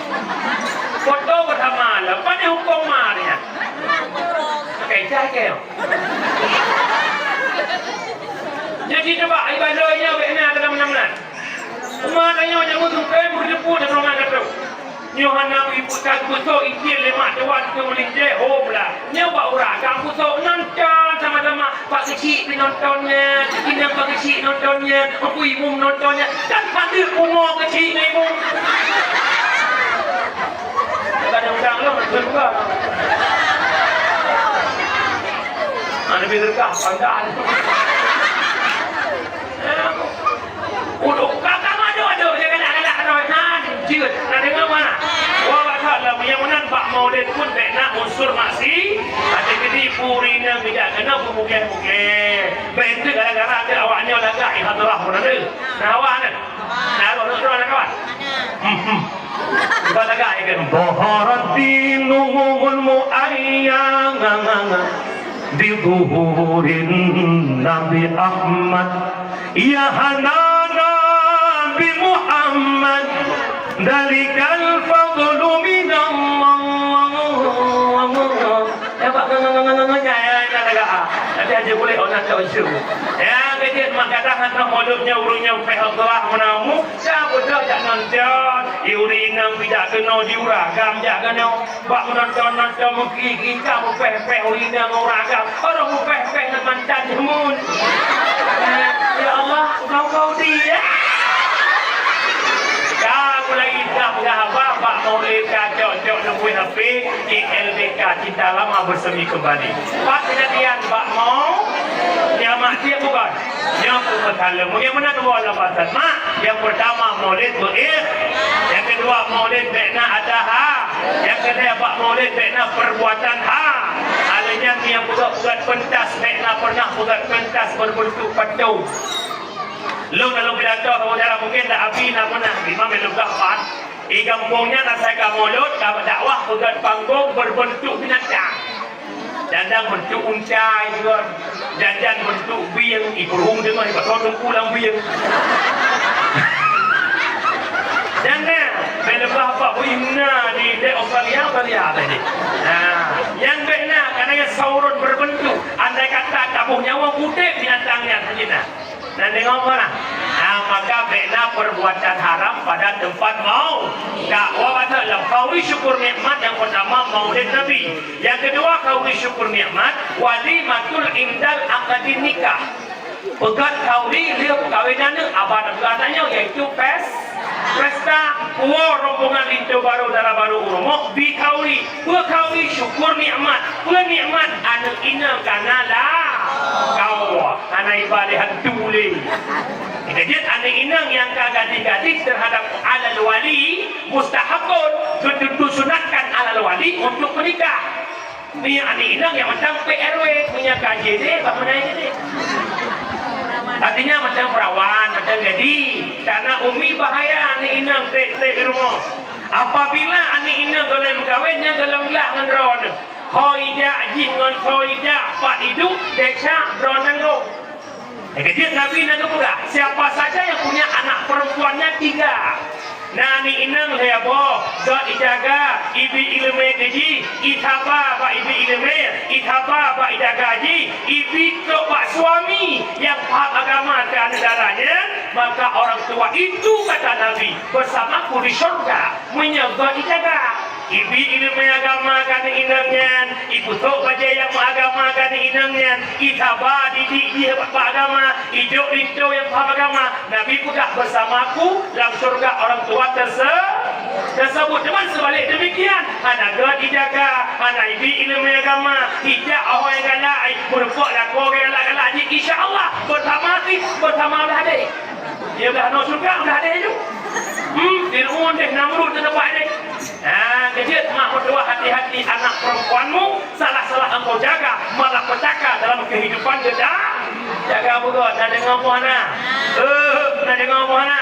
Foto bersama lah. Pane hukôm ma nyan? Pakai cah ke? Jadi coba ibadah nya bèk na dalam enam bulan. Uma tanyoe nyang meusukai meujeupu di rumoh gata. Nyoe hana ibu tak pusok izin lé mak tuan keu meulintèe hom lah. Nyoe bak ureueng agam pusok nonton sama-sama. Pak Keuchik pi nonton nyan, inong Pak Keuchik nonton nyan, Teungku Imum nonton nyan, kan padub umu Keuchik ngon Imum. Kadang-kadang lah, betul juga. Ah, lebih dekat, pandai. Uduk, kakak madu, aduh, dia galak-galak, aduh, nan, jeuet, na deungoe ma? Wah, bak that lah, nyang meunan bak maulid pun bèk na unsur maksi-, até geuti puri nang bijak keunoe beumugèh-mugèh. Bèk ente gara-gara ente awak nyoe lagak i hadrah pun ente. Na awak ente? Na awak nyoe na kawan? Hmm, hmm. Bukan lagak ya kan? Dhaharat dinul mu'ayyan. Bi zuhurin Nabi Ahmad, ya hanana bi Muhammad, dzalikal fadlu minallah. Ya, Pak, ngan, ngan, ngan, ngan, ngan, ya, ya, ya, ya, ya. Tapi aja boleh orang tak isu. Ya, kejadian mak kata hantar mauludnya urungnya pihak Allah menamu, siapa dah jak nonton, iuri inang bijak kena, diura gam jak kena. Bak meunonton-nonton meuki-ki ka meupéh-péh ureueng inong ngon ureueng agam, barô meupéh-péh ngon mantan jameun. Ya Allah, kau-kau di, ya. Ka mulai dah peugah haba bak maulid ka cok-cok neubui H P, I L B K, cinta lama bersemi kembali. Pat kejadian bak mau, ya mak tiep bukan? Nyoe peupeuthan lé. Bagaimana dua lam batat, Mak? Yang pertama, maulid beuih. Yang kedua, maulid bèk na ada ha. Yang ketiga, bak maulid bèk na perbuatan ha. Alèh nyan nyang peugah-peugah pentas, bèk na pernah peugah pentas berbentuk patung. Lôn dalam pidato saudara mungkin dak abi na pernah imam yang leugah pan. Di gampông nyan asai ka maulud, ka dakwah peugah panggong berbentuk binatang. Kadang bentuk unta, iban. Kadang bentuk bieng, ipeurueng deungon, ipasoe teungku lam bieng. Kadang, bèk leubeh apa, bui na di dek Australia, Australia tadi. Nah, nyang bèk na, karena nyang saurot berbentuk. Andai kata taboh nyawa, udép binatang nyan, hana. Nan deungoe peue na? Ah, maka bèk na perbuatan haram pada tempat mau. Ka, wa batal lam. Khauri syukur nikmat yang pertama maulid Nabi. Yang kedua, khauri syukur nikmat walimatul indal akadin nikah. Peugöt khauri lheueh peukawen aneuk, aba dan bulan tanyoe, yaitu pes-, pesta. Puwoe rombongan linto barô dara barô u rumoh bi khauri. Peue khauri? Syukur nikmat. Peue nikmat? Aneuk inong ka na lakoe. Hana iba lé hantu lé. Jadi, aneuk inong nyang ka gadih-gadih terhadap alal wali mustahabun, geuteupesunatkan alal wali untuk menikah. Nyan aneuk inong nyang mantong P R W, punya K J D, bangunan K J D. Artinya, mantong perawan, mantong gadih. Karena umi bahaya aneuk inong trép-trép di rumoh. Apabila aneuk inong gohlom meukawen, nyan gohlom glah ngon droeneuh. Ho ijak jih ngon ho ijak pat iduek, desya droe tanggong. Nyang keujeuet Nabi na geupeugah, siapa saja yang punya anak perempuannya tiga, Na aneuk inong lhèe boh, gèt ijaga, ibi ileumèe keu jih, isaba bak ibi ileumèe, isaba bak ijaga jih, ibi trok bak suami nyang paham agama keu aneuk dara nyan, maka orang tua itu, kata Nabi, bersamaku di syurga. Meunyoe gèt ijaga, ibi ileumèe agama keu aneuk inong nyan, ipeutrok bajèe nyang meuagama keu aneuk inong nyan, isaba didik jih bak agama, ijok linto nyang paham agama, Nabi peugah, "Bersamaku lam syurga orang tua terse-, tersebut." Teuma seubalek demikian, hana gèt ijaga, hana ibi ileumèe agama, ijak awai galak, meurumpok lakoe galak-galak jih, insya Allah bersama sih, bersama blah deh. Dia blah nyoe syurga, blah deh ju. Hmm, Fir'aun deh, Namrud deh, tempat deh. Ha, keu jeuet mak meutuah, hati-hati anak perempuanmu, salah-salah engkau jaga, malapetaka dalam kehidupan geutanyoe. Jaga beugèt, na deungö boh na? Eh, na deungö boh na?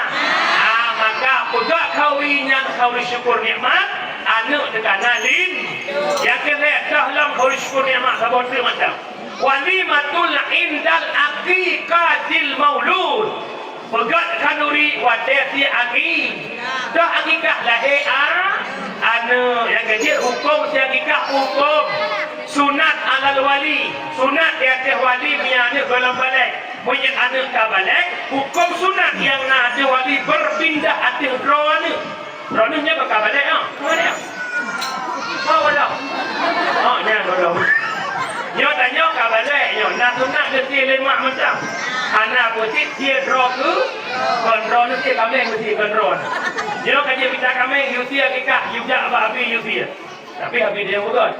Ha, maka peugah khauri nyan khauri syukur nikmat, aneuk teuka na lin. Nyang keu lhèe, toh lom khauri syukur nikmat saboh teuk macam. Walimatul indal aqiqatil maulud. Peugèt khanuri watèe sie aki-, toh akikah lahé a-, aneuk. Nyang keu jeuet hukôm sie akikah hukôm sunat alal wali. Sunat di ateueh wali meunyo aneuk goh lom balek. Meunyo aneuk ka balek, hukôm sunat nyang na ateueh wali beupindah ateueh droe aneuk. Droeneuh nyoe ka balek, ah. Ka balek, ah. Oh, nyan gohlom. Nyoe tanyoe ka balek, nyoe. Na sunat geusie lé mak mantong. Hana peucit sie droe keu, kon droeneuh sie kaméng meusie kon droe. Nyoe ka jeuet mita kaméng, yue sie akikah, yue jak bak abi yue sie. Tapi abi dia beugèt.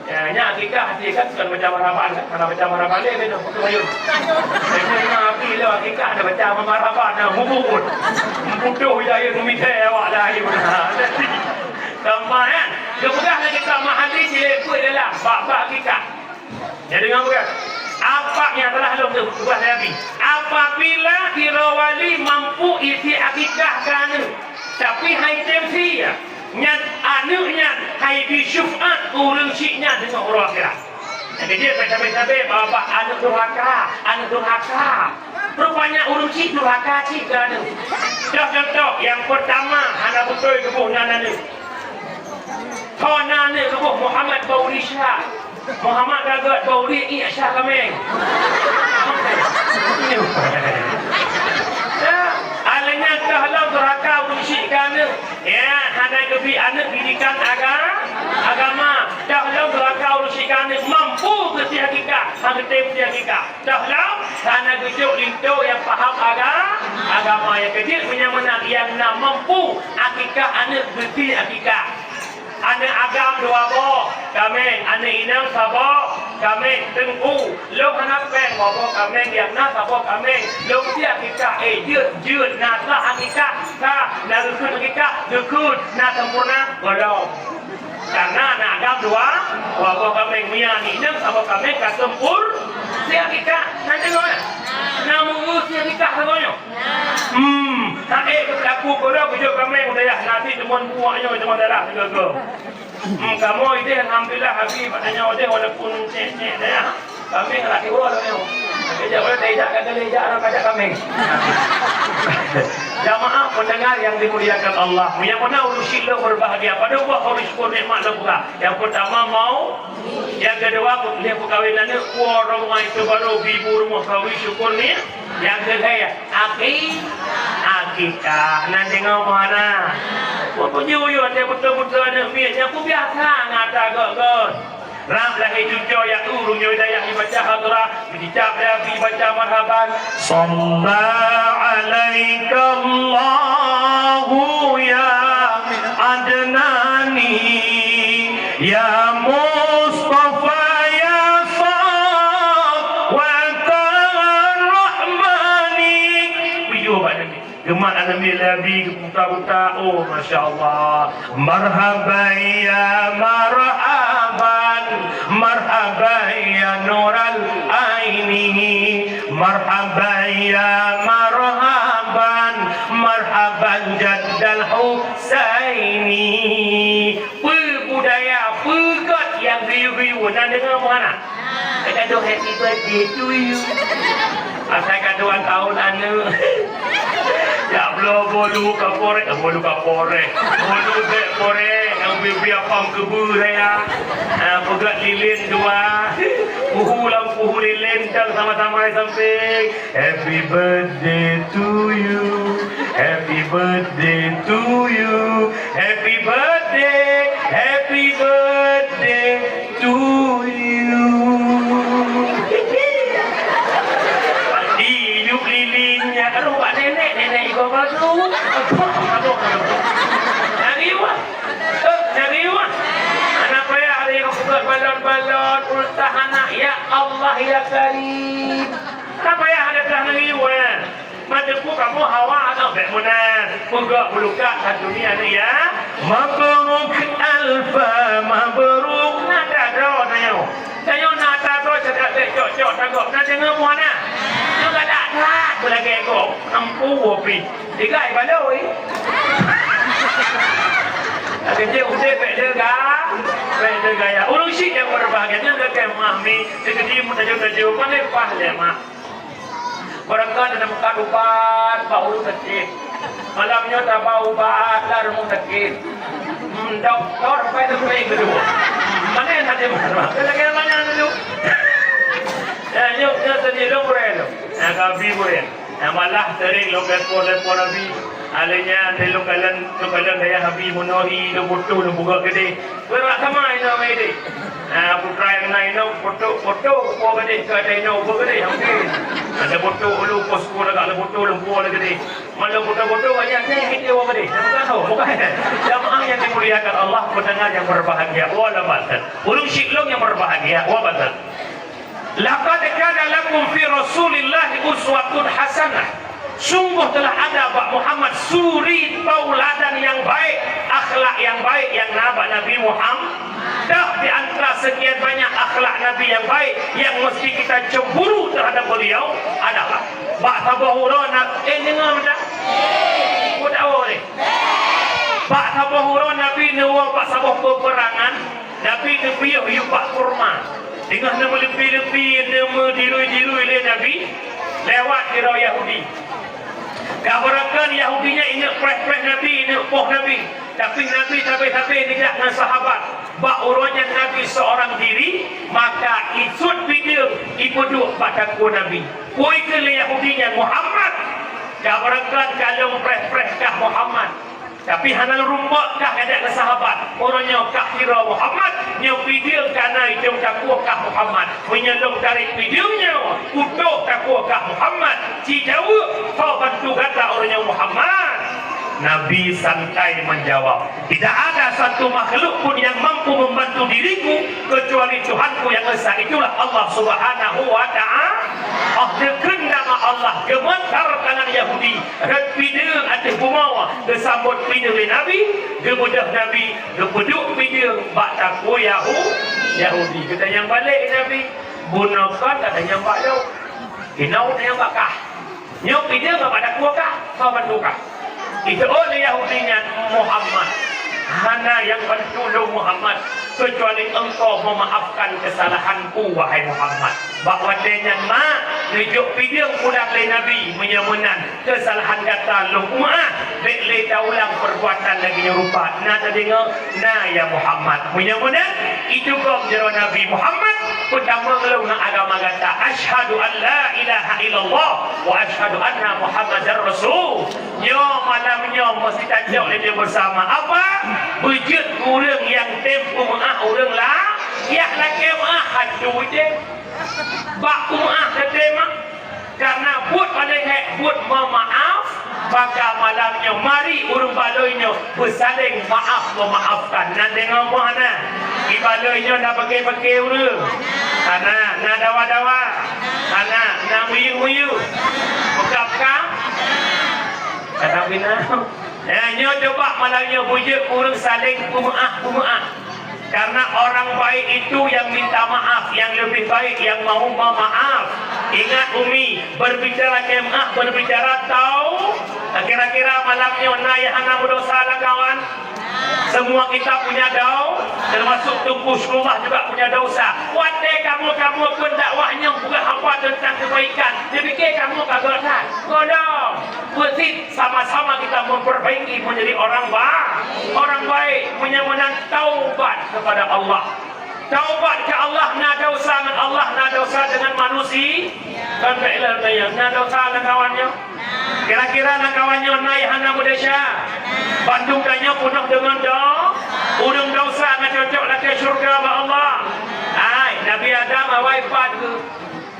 Ya, nyan akikah, akikah bukan baca marhaban, kan? Kalau baca marhaban, dia kena putus ayun. Tapi nyan abi lo akikah, ada baca marhaban, dah mubur. Putus ya, ya, mumite awak dah, ya, benar. Gampang, kan? Dia peugah lagi tak mahal ni, dia ikut dia lah, bab-bab akikah. Jadi, dengan peugah, apa yang telah lo peugah Nabi? Apabila kira wali mampu isi akikah ka aneuk, tapi hai tem sie, ya. Nyan aneuk nyan hai bi syuf'at ureueng chik nyan deungon uroe akhirat. Nyang keu jeuet sabé-sabé babah aneuk durhaka, aneuk durhaka. Rupanya ureueng chik durhaka cit keu aneuk. Contoh, contoh nyang peutama hana beutôi geuboh nan aneuk. Ho nan aneuk geuboh Muhammad Bauri Syah. Muhammad Gagot Bauri Iek Syah Kaméng. Ya, alèh nyan toh lom durhaka ureueng chik keu aneuk. Ya, hana geubri aneuk didikan aga-, agama. Toh lom durhaka ureueng chik keu aneuk mampu geusie akikah, hana geutem sie akikah. Toh lom hana geujok linto nyang paham aga-, agama. Nyang keu jeuet meunyo meunan nyang na mampu akikah aneuk geusie akikah. Aneuk agam dua boh kaméng, aneuk inong saboh kaméng, teungku. Lôn hana péng, dua boh kaméng nyang na saboh kaméng. Lôn sie akikah, eh, jeuet, jeuet, na sah akikah, sah, na geukheun akikah, geukheun, na sempurna, gohlom. Karena aneuk agam dua, dua boh kaméng, meunyo aneuk inong saboh kaméng ka sempur-, sie akikah, na deungö, na meu'ue sie akikah saboh nyoe. Hmm, hana ék beulaku peureuh beujeuet kaméng u dayah, na cit teumon buwak nyoe teumon darah sigoe-goe. Hmm, kamoe idéh alhamdulillah, abi bak tanyoe idéh walaupun cék-cék dayah, kaméng rati uroe tanyoe. Tapi jak uroe tajak ka galeh jak rot tajak kaméng. Jamaah pendengar yang dimuliakan Allah, meunyo beuna ureueng chik lôn berbahagia, padum boh ureueng syukur nikmat lôn peugah. Nyang peutama mau, nyang keudua lheuh peukawen aneuk, uroe reumae teuh barô ibu rumoh khauri syukur ni. Nyang keulhèe, aki-, akikah. Na deungö meuhana? Peue peujeuet-jeuet watèe beutôi-beutôi aneuk miet nyan, peue biasa ngon ata gèt-gèt. Rab lahé cucoe, ya ureueng nyoe dayah ibaca hadrah, jicap lé abi ibaca marhaban. Shalla alaikallahu ya Adnani, ya Mustafa, ya Safwatan Rahmani. Bujur bak Nabi. Geumat aneuk miet lé abi geuputa-puta. Oh, masya Allah. Marhaban ya marhaban, marhaban ya nural aini, marhaban ya marhaban, marhaban jaddal Husaini. Peue budaya, peue gèt nyang geuyue-geuyue, na deungö meuhana? Ka gadoh happy birthday to you. Asai ka dua tahun aneuk. Tak bloe bolu kaporek, eh, bolu kaporek. Bolu bek porek, nyang bia-bia pam keubeue raya. Ah, peugah lilin dua. Puhu lam puhu lilin, dan sama-sama di samping. Happy birthday to you. Happy birthday to you. Happy birthday. Happy birthday to you. Di yub lilin nyan, aduh, bak nenek, nenek igoe baju. Aduh, aduh, aduh. Nyang riwah. Eh, nyang riwah. Anak payah ada nyang peugah balon-balon, ultah anak. Ya Allah, ya Karim. Anak payah ada dah nyang riwah. Meuteupeue kamoe hawa aneuk bèk meunan. Peugah meulukat that dunia ni ya. Mabruk alfa mabruk. Na atra droe tanyoe. Tanyoe na atra droe cakap bèk cok-cok tagok. Na deungoe muah na. Nyoe galak that beulagèe gob. Ampu wopi. Tigai baloi. Lagèe jih udép bèk deuga. Bèk deuga ya. Ureueng syik nyang berbahagia nyoe gata meuah mi. Teukeudi meutajô-tajô. Paléng paih lé mak. Barangkapeue na meukat ubat bak ureueng sakét. Malam nyoe taba ubat lam rumoh sakét. Hmm, dokto pai teupeu keudua. Mana yang tadi malam? Lagi mana dulu? Ya, yuk, yuk, tadi dong, Bro. Ya, kabi, Bro. Ya, malah sering lo kepo-lepo Nabi. Alanya ada lo kalian, lo kalian daya Nabi menuhi, lo butuh, lo buka gede. Berat sama inoe deh. Ah, putra nyang na inoe foto, foto po gadeh, ka ada inoe po gadeh, mungkin. Ada foto ulu pos po lagak ada foto lempo lagak gadeh. Malu foto-foto banyak ni kita po gadeh. Bukan tahu, bukan. Jamaah yang dimuliakan Allah, pendengar yang berbahagia. Wala batat. Ureueng syik lôn yang berbahagia. Wala batat. Laqad kana lakum fi Rasulillahi uswatun hasanah. Sungguh telah ada bak Muhammad suri tauladan yang baik, akhlak yang baik yang na bak Nabi Muhammad. Dah di antara sekian banyak akhlak Nabi yang baik yang mesti kita cemburu terhadap beliau adalah bak saboh uroe na-, eh, deungoe meunan? Ku tahu ni. Bak saboh uroe Nabi neuwoe bak saboh peperangan, Nabi neupiôh yub bak kurma. Teungoh neumeuleupie-leupie, neumeudirui-dirui lé Nabi, lewat sidroe Yahudi. Ka beureukan Yahudi nyan ingat preh-preh Nabi, ingat poh Nabi. Tapi Nabi sabe-sabe geujak ngon sahabat. Bak uroe nyan Nabi seorang diri, maka isuet bideueng ipeuduek bak takue Nabi. Peue kheun lé Yahudi nyan, "Muhammad!" Ka beureukan ka lôn preh-preh kah Muhammad. Tapi hana lôn rumpok kah gata keu sahabat. Uroe nyoe kah kira Muhammad, nyoe bideueng ka na i cong takue kah Muhammad. Meunyoe lôn tarek bideueng nyoe, kutoh takue kah Muhammad. Ci jaweueb, soe bantu gata uroe nyoe Muhammad? Nabi santai menjawab, "Tidak ada satu makhluk pun yang mampu membantu diriku kecuali Tuhanku yang Esa, itulah Allah Subhanahu wa Ta'ala." Oh, geukheun nama Allah, geumeuntar tangan Yahudi, rhot bideueng ateueh bumoe, geusambot bideueng lé Nabi, geubeudôh Nabi, geupeuduek bideueng bak takue Yahu-, Yahudi. Geutanyong balek Nabi, "Bunoe kon ka tanyong bak lôn? Inoe tanyong bak kah? Nyoe bideueng bak takue kah, soe bantu kah?" Itu'oh lé Yahudi nyan, "Muhammad, hana nyang bantu lôn Muhammad, kecuali engkau memaafkan kesalahanku, wahai Muhammad." Bak watèe nyan ma, neujok bideueng pulang lé Nabi, "Meunyoe meunan, kesalahan gata lôn meu'ah, bèk lé taulang perbuatan lagèe nyoe rupa." Na tadeungoe? Na, ya Muhammad. Meunyoe meunan, itu gom jaroe Nabi Muhammad, peutamong lôn ngon agama gata. Asyhadu an la ilaha illallah wa asyhadu anna Muhammadar Rasul. Nyoe malam nyoe meusti tacok lé beusama. Apa? Beujeuet ureueng nyang tem peumeu'ah ureueng la-, nyang lakèe meu'ah hantu udeb. Bak peumeu'ah teutem, karena buet paléng hék buet meumaaf, maka malam nyoe mari ureueng baloi nyoe beusaléng maaf meumaafkan. Na deungoe muah na? Di baloi nyoe na peuke-peuke ureueng? Hana. Na dawa-dawa? Hana. Na miyueb-miyueb? Peugah-peugah? Hana bina. Nah, nyoe coba malam nyoe beujeuet ureueng saléng peumeu'ah-peumeu'ah. Karena orang baik itu yang minta maaf, yang lebih baik yang mau memaaf. Ingat Umi, berbicara kemah, berbicara tau. Kira-kira malam nyoe na nyang hana berdosa lah kawan? Semua kita punya dau, termasuk Teungku Syekhullah juga punya dosa. Watèe kamoe-kamoe pendakwah nyang peugah haba teuntang keubaikan, neupike kamoe ka göt that. Gohlom. Peusit sama-sama kita memperbaiki menjadi orang ba-, orang baik, meunyoe meunan taubat kepada Allah. Taubat keu Allah, na dosa ngon Allah, na dosa deungon manusia. Kan bèk lé tanyong, na dosa lam kawan nyoe? Kira-kira lam kawan nyoe na nyang hana meudesya? Bandum tanyoe peunoh deungon do-, ureueng dosa, na cocok lakèe syeuruga bak Allah. Hai, Nabi Adam awai pat geuh.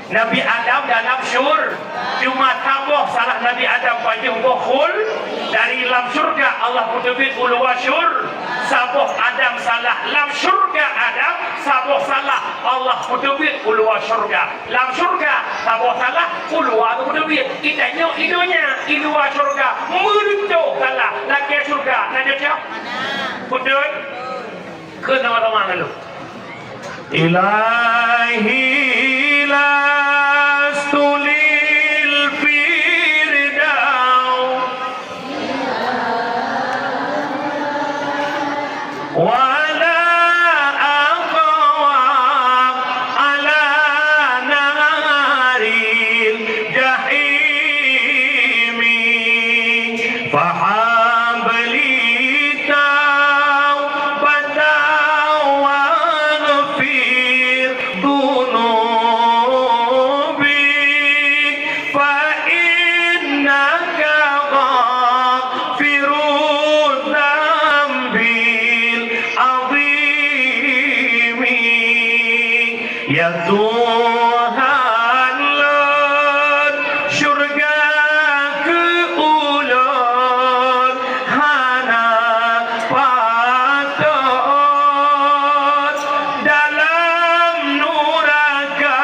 Nabi Adam dalam syur-, cuma saboh salah Nabi Adam pajoh boh khul dari lam syeuruga Allah peuteubiet u luwa syur-, saboh Adam salah lam syeuruga Adam, saboh salah Allah peuteubiet u luwa syeuruga. Lam syeuruga saboh salah, u luwa geupeuteubiet. Geutanyoe i donya, i luwa syeuruga, meureutoh salah, lakèe syeuruga na cocok? Beutôi? Kheun sama-sama ngon lôn. Ilahi lastu lil firdaus wala aqwa ala naril jahimi. Fahab li taubatan waghfir dunubi, fa innaka ghafirudz dzambil adzimi. Ya Tuhan lôn, syeuruga keu ulôn hana patot, dalam nuraka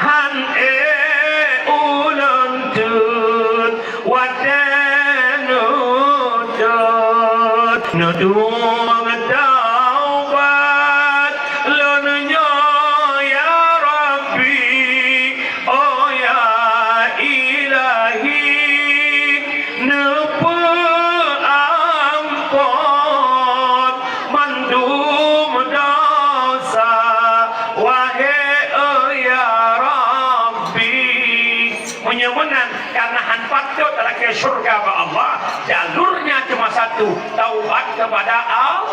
han ék ulôn teuh. Watèe neutot, neuduek taubat lôn nyoe, ya Rabbi, oh ya Ilahi, neupeuampon mandum dosa, wahé, oh ya Rabbi. Meunyoe meunan, karena han patot lakèe syeuruga bak Allah, jalurnya cuma satu, taubat kepada Allah.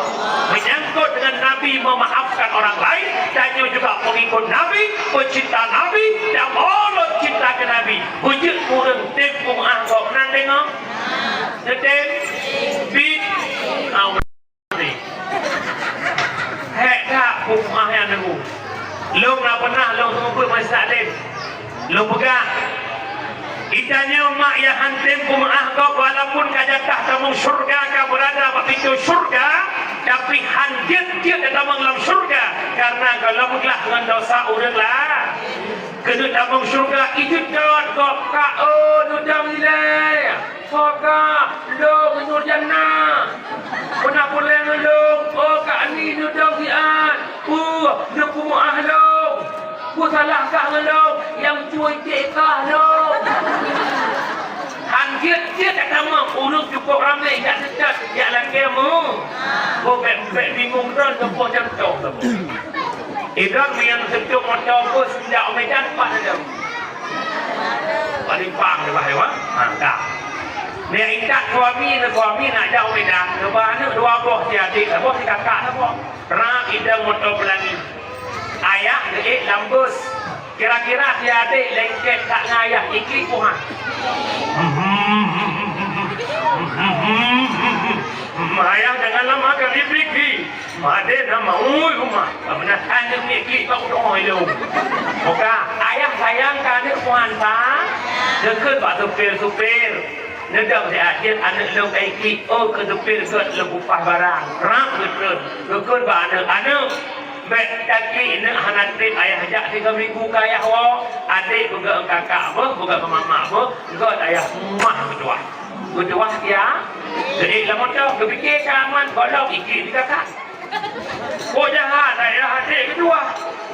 Menyangkut dengan Nabi memaafkan orang lain, tanyoe juga pengikut Nabi, pecinta Nabi, dan mulod cinta keu Nabi. Beujeuet ureueng tem peumeu'ah gob nan deungoe? Neutem? Bit? Amin. Hék that peumeu'ah nyang teungku. Lôn na peunah lôn seumeubeuet masa lé. Lôn peugah, geutanyoe mak nyang han tem peumeu'ah gob, walaupun ka jatah tamong syeuruga, ka beurada bak pintoe syeuruga, tapi han jeuet-jeuet tamong lam syeuruga, karena gohlom glah ngon dosa ureueng laén. Keuneuk tamong syeuruga, ijutot gob ka, oh, neudong ilèe. Soe ka? Lôn Nurjana. Peuna puléh ngon lôn, oh, ka Ani neudong siat. Peue neupeumeu'ah lôn? Peue salah kah ngon lôn? Nyang cuy cit kah lôn. Han jeuet-jeuet that tamong, ureueng cukôp ramé jak seutôt, jak lakèe mu. Boh bèk, bèk bingong droe teupoh cuntoh teupoh. Idong meunyoe seutôt moto bus jak u Medan pat idong. Palipang di bawah, ha, ka. Dia intat suami, suami nak jak u Medan, neuba aneuk dua boh, si adék saboh, si kakak saboh. Rab idong moto Pelangi. Ayah geuék lam bus. Kira-kira si adék lengket that ngon ayah, iklik puhan. Ayah jangan lama kami pergi. Madé na maui rumoh, ka meunan han jeuet miet klik bak uroe ilôn. Muka ayah sayang keu aneuk puhan sa, geukheun bak supir-supir. Neudong siat jeuet aneuk lôn ka iklik, oh, keu supir gèt lôn upah barang. Rab geukheun, geukheun bak aneuk, "Aneuk, bèk taklik neuk hana trép ayah jak tiga minggu keu ayah woe. Adék peugah ngon kakak beuh, peugah ngon mamak beuh, gèt ayah meuah meutuah." Geutuah sia, geuék lam moto, geupike ka aman, gohlom iklik di kakak. Boh jahat, ayah até geutuah.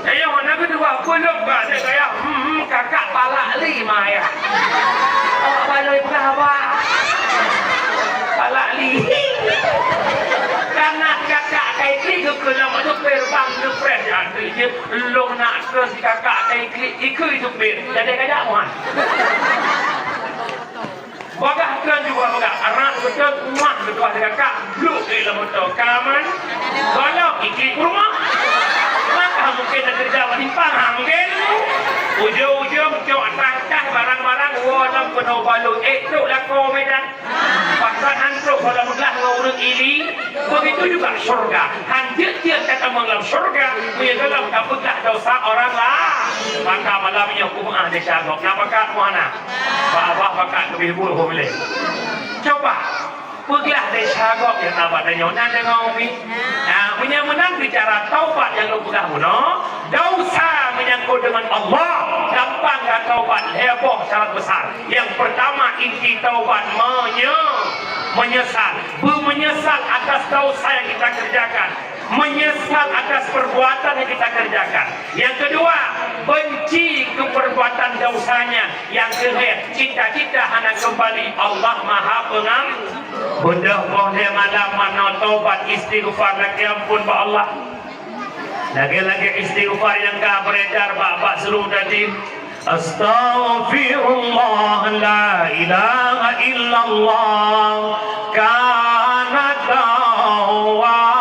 Nyoe hana geutuah, peuleueh bak até ayah, hmm, hmm, kakak palak li ma ayah. Awak baloi peugah haba. Palak li. Karena kakak kai klik keu lom adu per bang keu pres ya, klik je, lôn nak keu si kakak kai klik, ikui tu pet. Jadi kajak muat. Bagah keu juga bagah, arak beutôi muat beutôi si kakak, bluk di lom beutôi. Kaman, golok iklik rumah. Maka mungkin nak kerja bak simpang, ha, mungkin. Ujung-ujung cok tangkah barang-barang, woe lom keunoe balu. Eh, trok lakoe Medan. Pakon han trok, kalau meugah ngon ureueng ili, begitu juga syurga. Han jeuet-jeuet tatamong lam syurga, meunyoe golom tapeugah dosa orang lain. Maka malam nyoe kumeu'ah desya gob. Na pakat muhana? Bak Abah pakat leubeh buet hom lé. Coba, peugah desya gob nyang na bak tanyoe, na deungoe umi? Nah, meunyoe meunan bicara taubat nyang lôn peugah bunoe, dosa menyangkut dengan Allah, gampang ka taubat, lhèe boh syarat besar. Yang pertama, inti taubat menye-, menyesal. Beumenyesal atas dosa yang kita kerjakan. Menyesal atas perbuatan yang kita kerjakan. Yang kedua, benci ke perbuatan dosanya. Yang kelhèe, cita-cita hana kembali. Allah Maha Pengam-, beudôh boh lhèe malam manoe taubat istighfar lakèe ampôn bak Allah. Lagèe-lagèe istighfar nyang ka beredar bak, bak seuleueng tadi. Astaghfirullah, la ilaha illallah, kana tawwaba.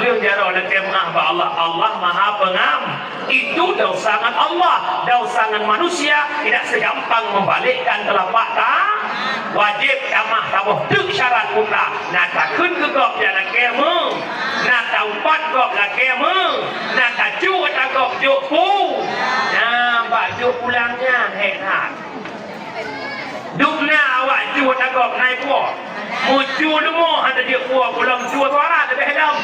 Lheueh jaroe lakèe meu'ah bak Allah, Allah Maha Pengam-, itu dosa ngon Allah, dosa ngon manusia tidak segampang membalikkan telapak ta-, wajib tamah saboh teuk syarat mutlak. Na takheun keu gob jak lakèe meu-, na taupat gob lakèe meu-, na tacue ata gob jok pu-, na bak jok pulang nyan hèk that. Dum na awak cue ata gob na ipuwoe. Meucue leumo hana jeuet puwoe, golom cue suara leubeh lom.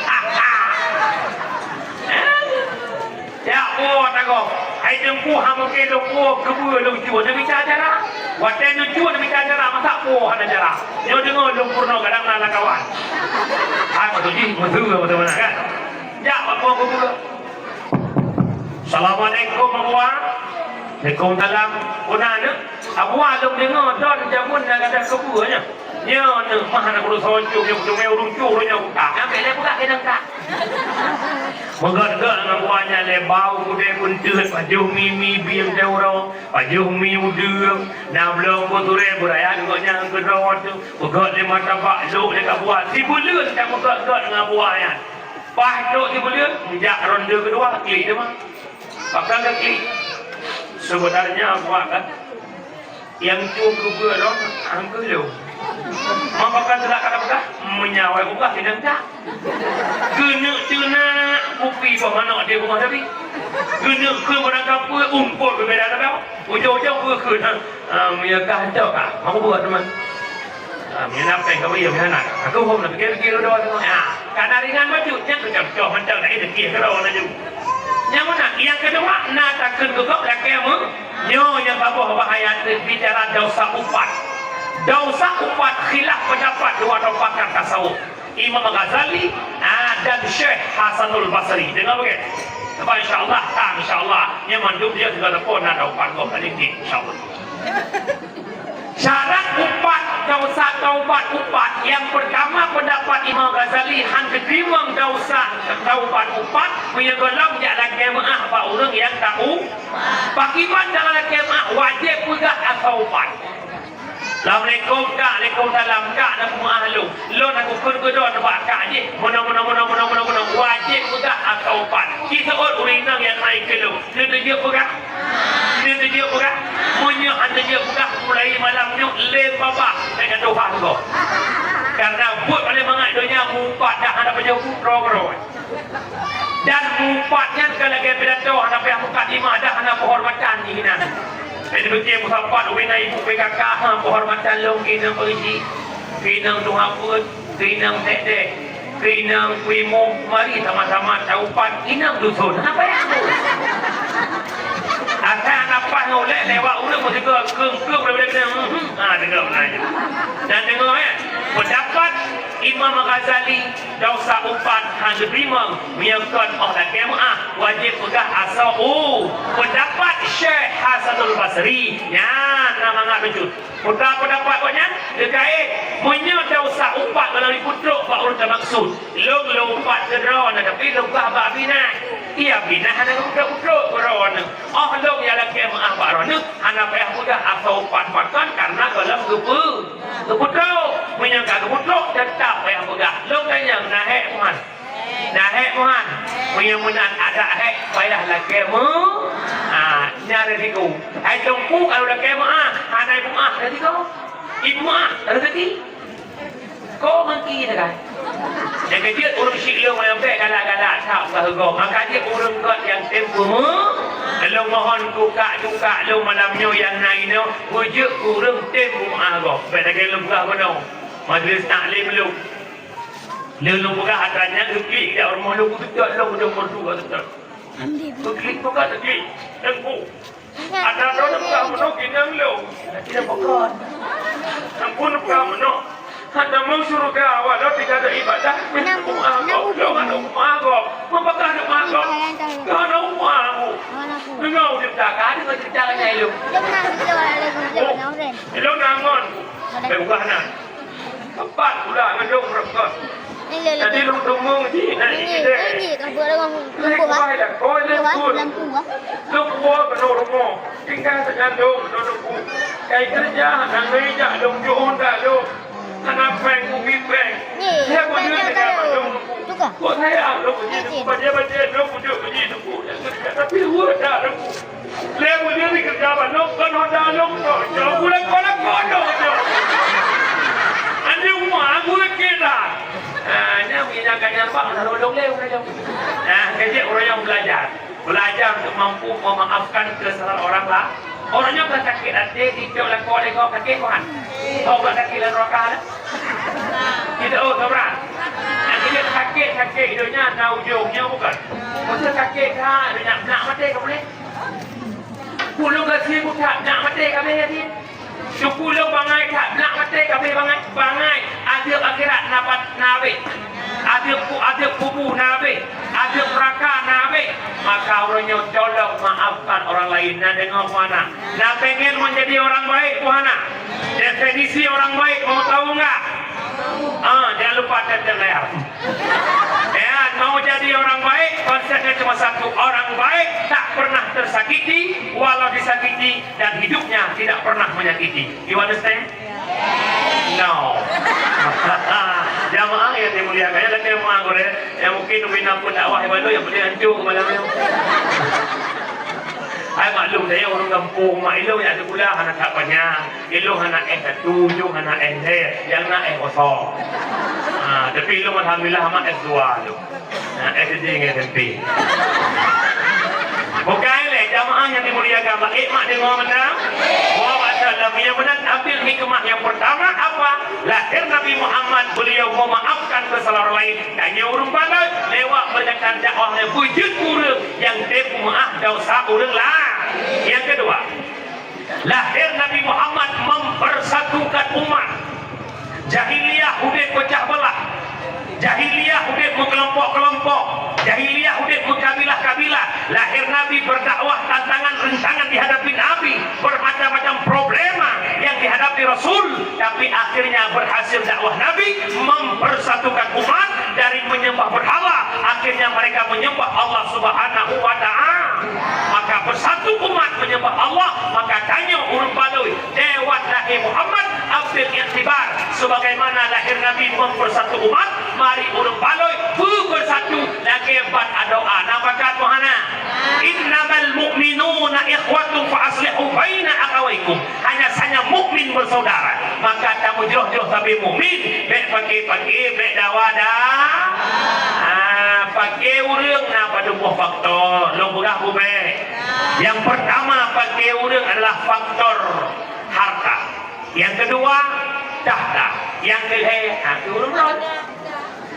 Jak puwoe ata gob. Hai Teungku, ha mungken lôn puwoe keubeue lôn cue, neumita acara. Watèe lôn cue neumita acara, masa puwoe hana acara. Nyoe deungoe lôn peurunoe kadang na lakawan. Hai, patut jih, meuseue beutôi meunan kan? Jak bak puwoe keubeue. Assalamualaikum, Abuwa. Waalaikumsalam. Peue na, neuk? Abuwa, lôn deungoe don jameun na gata keubeue nyoe. Nyoe, neuk, mah na ureueng soe cue, nyoe, cue ureueng cue, ureueng nyoe, utak. Nyang bèk lé peugah keunan ka. Meugèt-gèt ngon Abuwa nyan lé bau kudèe beunteut, pajoh mi-mi bieng teuroe, pajoh mi udeueng, na bloe keu turée beuraya geuh nyan keudroe teuh. Peugèt lé martabak, lhok lé keu Abuwa. Sibuleuen ka meugèt-gèt ngon Abuwa nyan. Paih trok sibuleuen, jak ronde keudua, klik teuma. Pakon ka klik? Seubeunarnya Abuwa kan, nyang cue keubeue lôn, han keuh lôn. Maka kan teulat ka peugah, meunyo awai peugah, keuneuk jak. Keuneuk teunak kupi boh manok di rumoh Nabi. Keuneuk kheun barang kapeue, umpot beubeda-beda. Ujong-ujong peue kheun, ha? Ah, meunyo kah, cok kah. Maka buet teuma. Ah, meunyo na péng ka bri, meunyo hana, aku hom na pikir-pikir dua teuma. Ah, kana ringan bacut, nyan keu contoh mantong na rezeki keudroe laju. Nyang mana? Nyang keudua, na takheun keu gob lakèe meu-, nyoe nyang saboh bahaya teuh bicara dosa upat. Dosa upat khilaf pendapat dua droe pakar tasawuf. Imam Ghazali, ah, dan Syekh Hasanul Basri. Deungoe beugèt. Sebab insya Allah, tam insya Allah, nyan mandum dia juga teupon na taupat gob paléng jih, insya Allah. Syarat upat, dosa taubat upat. Nyang peurtama, pendapat Imam Ghazali, han teurimong dosa taubat upat, meunyo golom jak lakèe meu'ah bak ureueng nyang tau-, pakriban cara lakèe meu'ah, wajéb peugah ata upat. Assalamualaikum, Kak. Waalaikumsalam, Kak. Na peumeu'ah lôn. Lôn aku kheun keudroe nibak Kak jih. Meunan, meunan, meunan. Wajéb peugah ata upat. Ci seuôt ureueng inong nyang na keu lôn. Neuteubiet peugah. Neuteubiet peugah. Meunyoe han teubiet peugah, mulai malam nyoe lé babah bèk ka tuha sigoe. Karena buet paléng mangat donya meuupat dah hana pajoh buet droe-droe. Dan meuupat nyan ka lagèe pidato hana payah mukadimah dah hana penghormatan jih inan. Jadi beutôi meusapat ubé na ibu P K K, ha, penghormatan lôn keu inong Peurusi, keu inong Tuha Peuet, keu inong Dek-dek. Keu inong, keu imeum, mari sama-sama taupat inong dusun. Hana payah tu. Hai, hana paih ngon ulèe, lewat ureueng meusigoe keung-keung, bla-bla, hmm, ha, deungoe meunan. Dan deungoe, eh, peundapat Imam Ghazali, dausa upat han geuteurimong, meunyoe kon 'oh lakèe meu'ah, wajéb peugah asoe u. Peundapat Syekh Hasanul Basri, nyan na mangat bacut. Peugah peundapat gobnyan, geukait, meunyoe dausa upat goh lom jipeutrok bak ureueng tamaksud, lôn, lôn upat keu droeneuh, tapi lôn peugah bak Abinah. Iya, Abinah hana geutrok-trok keu droeneuh. 'Oh lôn nyang lakèe meu'ah bak droeneuh, hana payah peugah asoe upat pakon, kareuna goh lom geupeu-, geupeutrok. Meunyoe ka geupeutrok, teutap payah peugah. Lôn tanyong, na hèk, Tuhan? Na hèk meu'ah. Meunyoe meunan adak hèk, payah lakèe meu-, ha, nyan risiko. Hai Teungku, kalau lakèe meu'ah, hana ibu ah, risiko. Ibu ah, rezeki. Ko mangki dekat. Nyang keujeuet ureueng syiek lôn nyang bèk galak-galak that bak hugom. Maka jeuet ureueng kot nyang tem peumeu-, lôn mohon kukak-kukak lôn malam nyoe nyang na inoe, beujeuet ureueng tem peumeu'ah gob. Bèk lagèe lôn peugah bunoe. Majlis taklim lôn. Lôn, lôn peugah atra nyan, geuklik jak rumoh lôn, kuseutôt lôn, lôn meurdu ka seutôt. Geuklik buka, geuklik. Teungku. Atra droeneuh peugah meunoe, ginong lôn. Tapi dah pokok. Teungku peugah meunoe. Hana meusyeuruga, walau tinggai ibadah, enam, enam puluh. Lôn hana uma gob. Meupeugah hana uma gob. Hana uma, Bu. Deungoe ceurita, ka deungoe ceurita nyan lôn. Lôn na, lôn na, lôn na, lôn na, lôn na. Lôn na ngon. Lôn na. Bèk peugah na. Teumpat pula ngon lôn meureumpok. Jadi lôn tunggu ji na ikidée. Lôn kuwai dah koi lôn pun. Lôn kuwoe keunoe rumoh. Tinggai sajan lôn keunoe lôn pun. Kai keureuja hana ngai jak lôn jeuet dak lôn. Hana péng, umi péng. Saya pun jeuet dak lôn pun. Kok saya lôn pun jeuet, bajée-bajée lôn pun jeuet, tapi dua dak lôn pun. Lé buleuen dikeureuja bak lôn, kon honda lôn, nyoe, nyoe, gulak-gulak, nyoe, nyoe. Anjing uma, gulak kita. Ah, nyan, nyan, nyan, bak, na lôn lé, uroe nyoe. Nah, keujiek uroe nyoe belajar. Belajar untuk mampu memaafkan kesalahan orang la-, orang nyoe ka sakét até, dicok lakoe lé gob, sakét, Tuhan. Kok ka sakét lam neraka lah. Kita, oh, sabar. Nah, keujiek sakét, sakét, di donya na ujong, nyoe bukan. Maksud sakét, ha, di donya, nak maté, ka boleh. Ulôn gasien buta, nak maté kabéh gasien. Teungku lôn bangai that, nak maté kabéh bangai. Bangai, azeub akhirat na pat, na habéh. Azeub ku-, azeub kubu na habéh. Azeub neuraka na habéh. Maka uroe nyoe tolong maafkan orang lain. Na deungoe, Tuhan, na. Na pengen menjadi orang baik, Tuhan, na. Definisi orang baik, mau tahu enggak? Ah, jangan lupa tekan layar. Ya, mau jadi orang baik, konsepnya cuma satu. Orang baik tak pernah tersakiti, walau disakiti, dan hidupnya tidak pernah menyakiti. You understand? No. Jamaah yang dimuliakan, ya, lagi jamaah gurée, ya, mungkin ubena pun dakwah yang baru, yang penting hancur malam ni. Hai maklum, saya orang kampung, mak ilung yang ada pula, anak tak banyak. Ilung hana S satu, ilung hana S lhèe, nyang na S kosong. Ha, tapi ilung alhamdulillah amat S dua tu. Ha, S D ngon S M P. Bukai lé jamaah yang dimuliakan, baik mak deungoe mantong. Wa masyaallah, yang benar ambil hikmah yang pertama apa? Lahir Nabi Muhammad, beliau memaafkan kesalahan orang lain. Tanyoe ureueng palot, lewat beureukatan dakwah nyan beujeuet ureueng nyang tem peumaaf desya ureueng laén. Yang kedua, lahir Nabi Muhammad mempersatukan umat. Jahiliyah udeb pecah belah. Jahiliyah udeb meukelompok-kelompok. Jahiliyah udeb meukabilah-kabilah. Lahir Nabi berdakwah, tantangan, rintangan dihadapi Nabi. Bermacam-macam problema yang dihadapi Rasul. Tapi akhirnya berhasil dakwah Nabi mempersatukan umat dari menyembah berhala. Akhirnya mereka menyembah Allah Subhanahu wa Ta'ala. Maka bersatu umat menyembah Allah, maka tanyoe ureueng palui, lewat lahé Muhammad, ambil iktibar sebagaimana lahir Nabi mempersatu umat, mari ureueng palui beubersatu lagèe ban adoa. Na pakat meuhana? Innamal mu'minuna ikhwatun fa aslihu baina akhawaikum. Hanya saja mukmin bersaudara. Maka tameujroh-jroh sabe mukmin, bèk paké-paké, bèk dawa-da-, ah, paké ureueng na padum boh faktor. Lôn peugah bubèe. Yang pertama paké ureueng adalah faktor harta. Yang kedua, tahta. Yang kelhèe, ha, keu ureueng droe.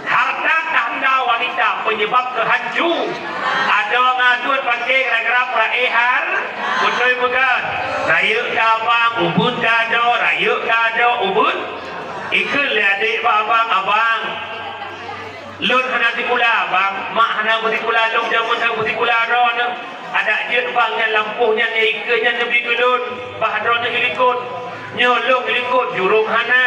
Harta tahta wanita penyebab kehancu. Adoe ngon aduen paké gara-gara Rayeuk har, beutôi peugah. Rayeuk ka abang, ubeut ka adoe, rayeuk ka adoe, ubeut. Ikheun lé adék bak abang, "Abang, lôn hana sikula, abang. Mak hana beusikula lôn, jameun hana beusikula droeneuh. Adak jeuet bang nyan lampôh nyan, nyang ikheun nyan neubi keu lôn, bah droeneuh likot. Nyoe lôn likot jurông hana."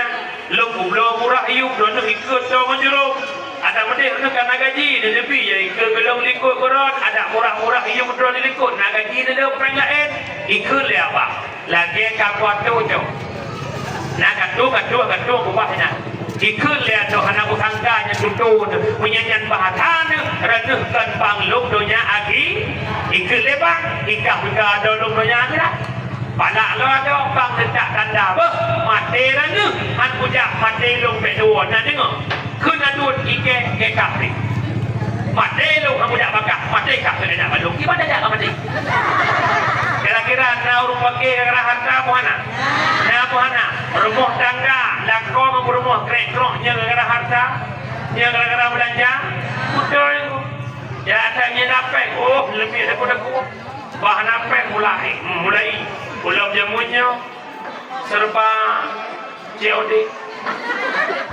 Lôn peubloe murah yup droeneuh ikot toe ngon jurông. Adak meudeh droeneuh ka na gaji, neuneubi ya ikot geulong likot keu droen, adak murah-murah yup droeneuh likot, na gaji neuleueng péng laén. Ikheun lé abang, lagèe ka kuatoe nyoe. Na katoe, katoe, katoe kubah nyan. Ikheun lé adoe hana kusangka nyan tutoe, meunyan nyan bahasa neuh, droeneuh kon bang lôn donya akhi-, ikheun lé bang, ikah pih ka adoe lôn donya akhirat. Palak lôn adoe bang teutak tanda beuh, maté droeneuh, han kujak maté lôn bèk dua, na deungö. Kheun aduen ikèe, ikèe kah pih. Maté lôn han kujak bakah, maté kah keu neujak bak lôn. Kiban tajak ka maté. Kira-kira na ureueng paké gara-gara hareuta peu hana? Na peu hana? Rumoh tangga, lakoe ngon peurumoh krek-krok nyan gara-gara hareuta? Nyan gara-gara beulanja? Beutôi. Ya, ada nyan na péng, oh, leubeh daku-daku. Bah na péng mulai, mulai. Ulôn jameun nyoe serba C O D.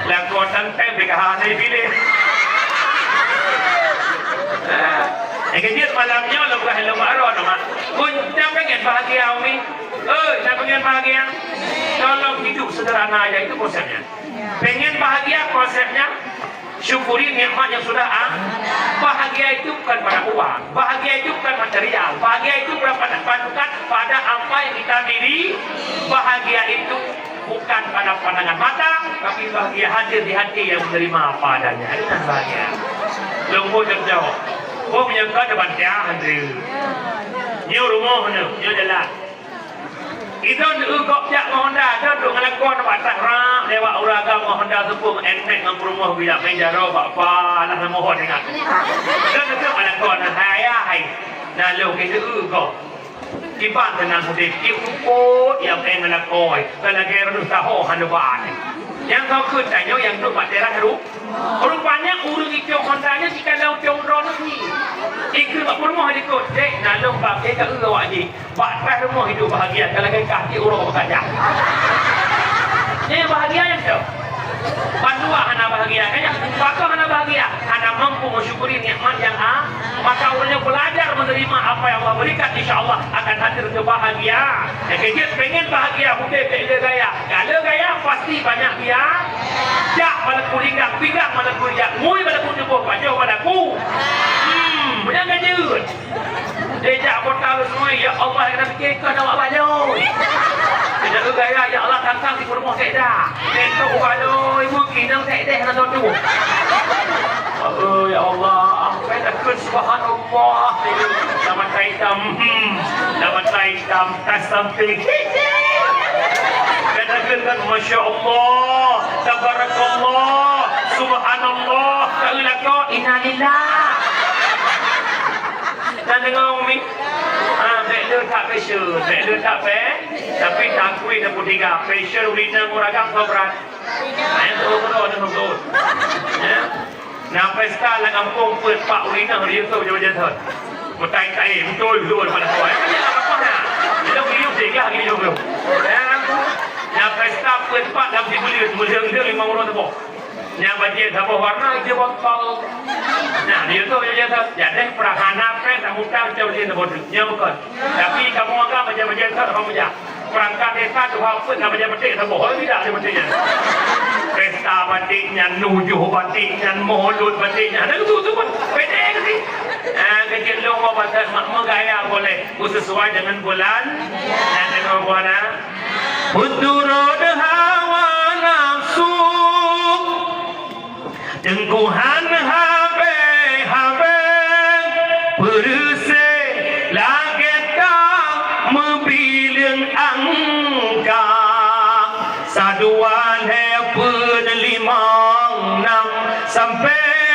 Lakoe tanteng B K H hana piléh. Eh, nyang keu jeuet malam nyoe lôn peugah lôn bak droeneuh, Mak. Pun na pengen bahagia, Umi? Oi, na pengen bahagia? Tolong hidup sederhana aja, itu konsepnya. Pengen bahagia konsepnya? Syukuri nikmat yang sudah a-, bahagia itu bukan pada uang, bahagia itu bukan material, bahagia itu bukan pada, bukan pada apa yang kita miliki. Bahagia itu bukan pada pandangan mata, tapi bahagia hadir di hati yang menerima apa adanya. Itu kan bahagia. Lungguh jawab. Bông yang kau depan dia hadir. Nyoe rumoh nyoe, nyoe jalan. Idong deuh gob jak ngon honda, idong deuh ngon lakoe bak atas rak, lewat ureueng agam ngon honda seupôt, Nmax ngon peurumoh geujak main jaroe bak pa, alah namoe ho ingat. Idong deuh ngon lakoe na, hai ayah hai. Na lôn keu deuh gob. Kiban teunang udép, di eupôt nyang péng ngon lakoe, ka lagèe reuneuh taho hana ban. Nyang soe kheun tanyoe nyang duek bak teras ru-, rupanya ureueng icong honda nyan sikalon cong droeneuh nyan. Ikheun bak peurumoh likot, "Dek, na lôn bak, eh, ka eu awak jih." Bak trah rumoh hidup bahagia, kalau kah di uroe bekerja. Nyan bahagia nyan tu. Bandua hana bahagia, kan? Pakon hana bahagia? Hana mampu mensyukuri nikmat yang a-, maka ureueng yang belajar menerima apa yang Allah berikan, insya Allah akan hadir kebahagiaan. Nyang keu jeuet pengen bahagia, udép bèk le gaya. Kalau gaya, pasti banyak biaya. Jak bak laku pinggang, pinggang bak laku jak, ngui bak laku tuboh, pajoh bak laku. Hmm, nyang keu jeuet. Dijak kota Lhokseumawe, "Ya Allah, nyang na pike keu awak baloi." Dijak gaya, "Ya Allah, tantang di peurumoh Saida." Neutôk baloi, mungkin nyang Saida hana tôh tuboh. Oh, ya Allah, kata kheun subhanallah. Dah mata itam, hmm, dah mata itam, tak sampai. Kata kheun kan, masya Allah, tabarakallah, subhanallah, tak lakoe, innalillah. Ka deungö, Umi? Ah, bèk le that passion, bèk le that pe-, tapi takui dan butiga. Passion ureueng inong ureueng agam ka brat. Hai, tu, tu, tu, tu, tu. Ya. Na pesta lam gampông peuet pat ureueng inong riuh tu jajan thon. Meutai-tai, beutôi, beutôi, pada kawan. Kan ya, apa na? Kita riuh, tinggal riuh tu. Ya. Na pesta peuet pat lam sibuleuen, meuleueng-leueng limong uroe teuboh. Nyang bajèe saboh warna ijeuet botol. Nah, di situ ya, ya, ya, deh, prahana pèng tak mutang cok di situ bodoh. Nya bukan. Tapi kamoe agam bajèe-bajèe tak kamoe jak. Perangkat desa tu apa nak bajèe batik saboh. Oh, tidak ada batik nyan. Pesta batik nyan, nujoh batik nyan, maulud batik nyan. Ada tu, tu pun. Pede ke sih? Ah, kecil lu mau batas mak menggaya boleh. Sesuai dengan bulan dan dengan warna. Peuturot hawa nafsu, teungku han habéh-habéh, peureuséh lagèe ka meubileung angka, sadua lhèe peuet limong nam sampai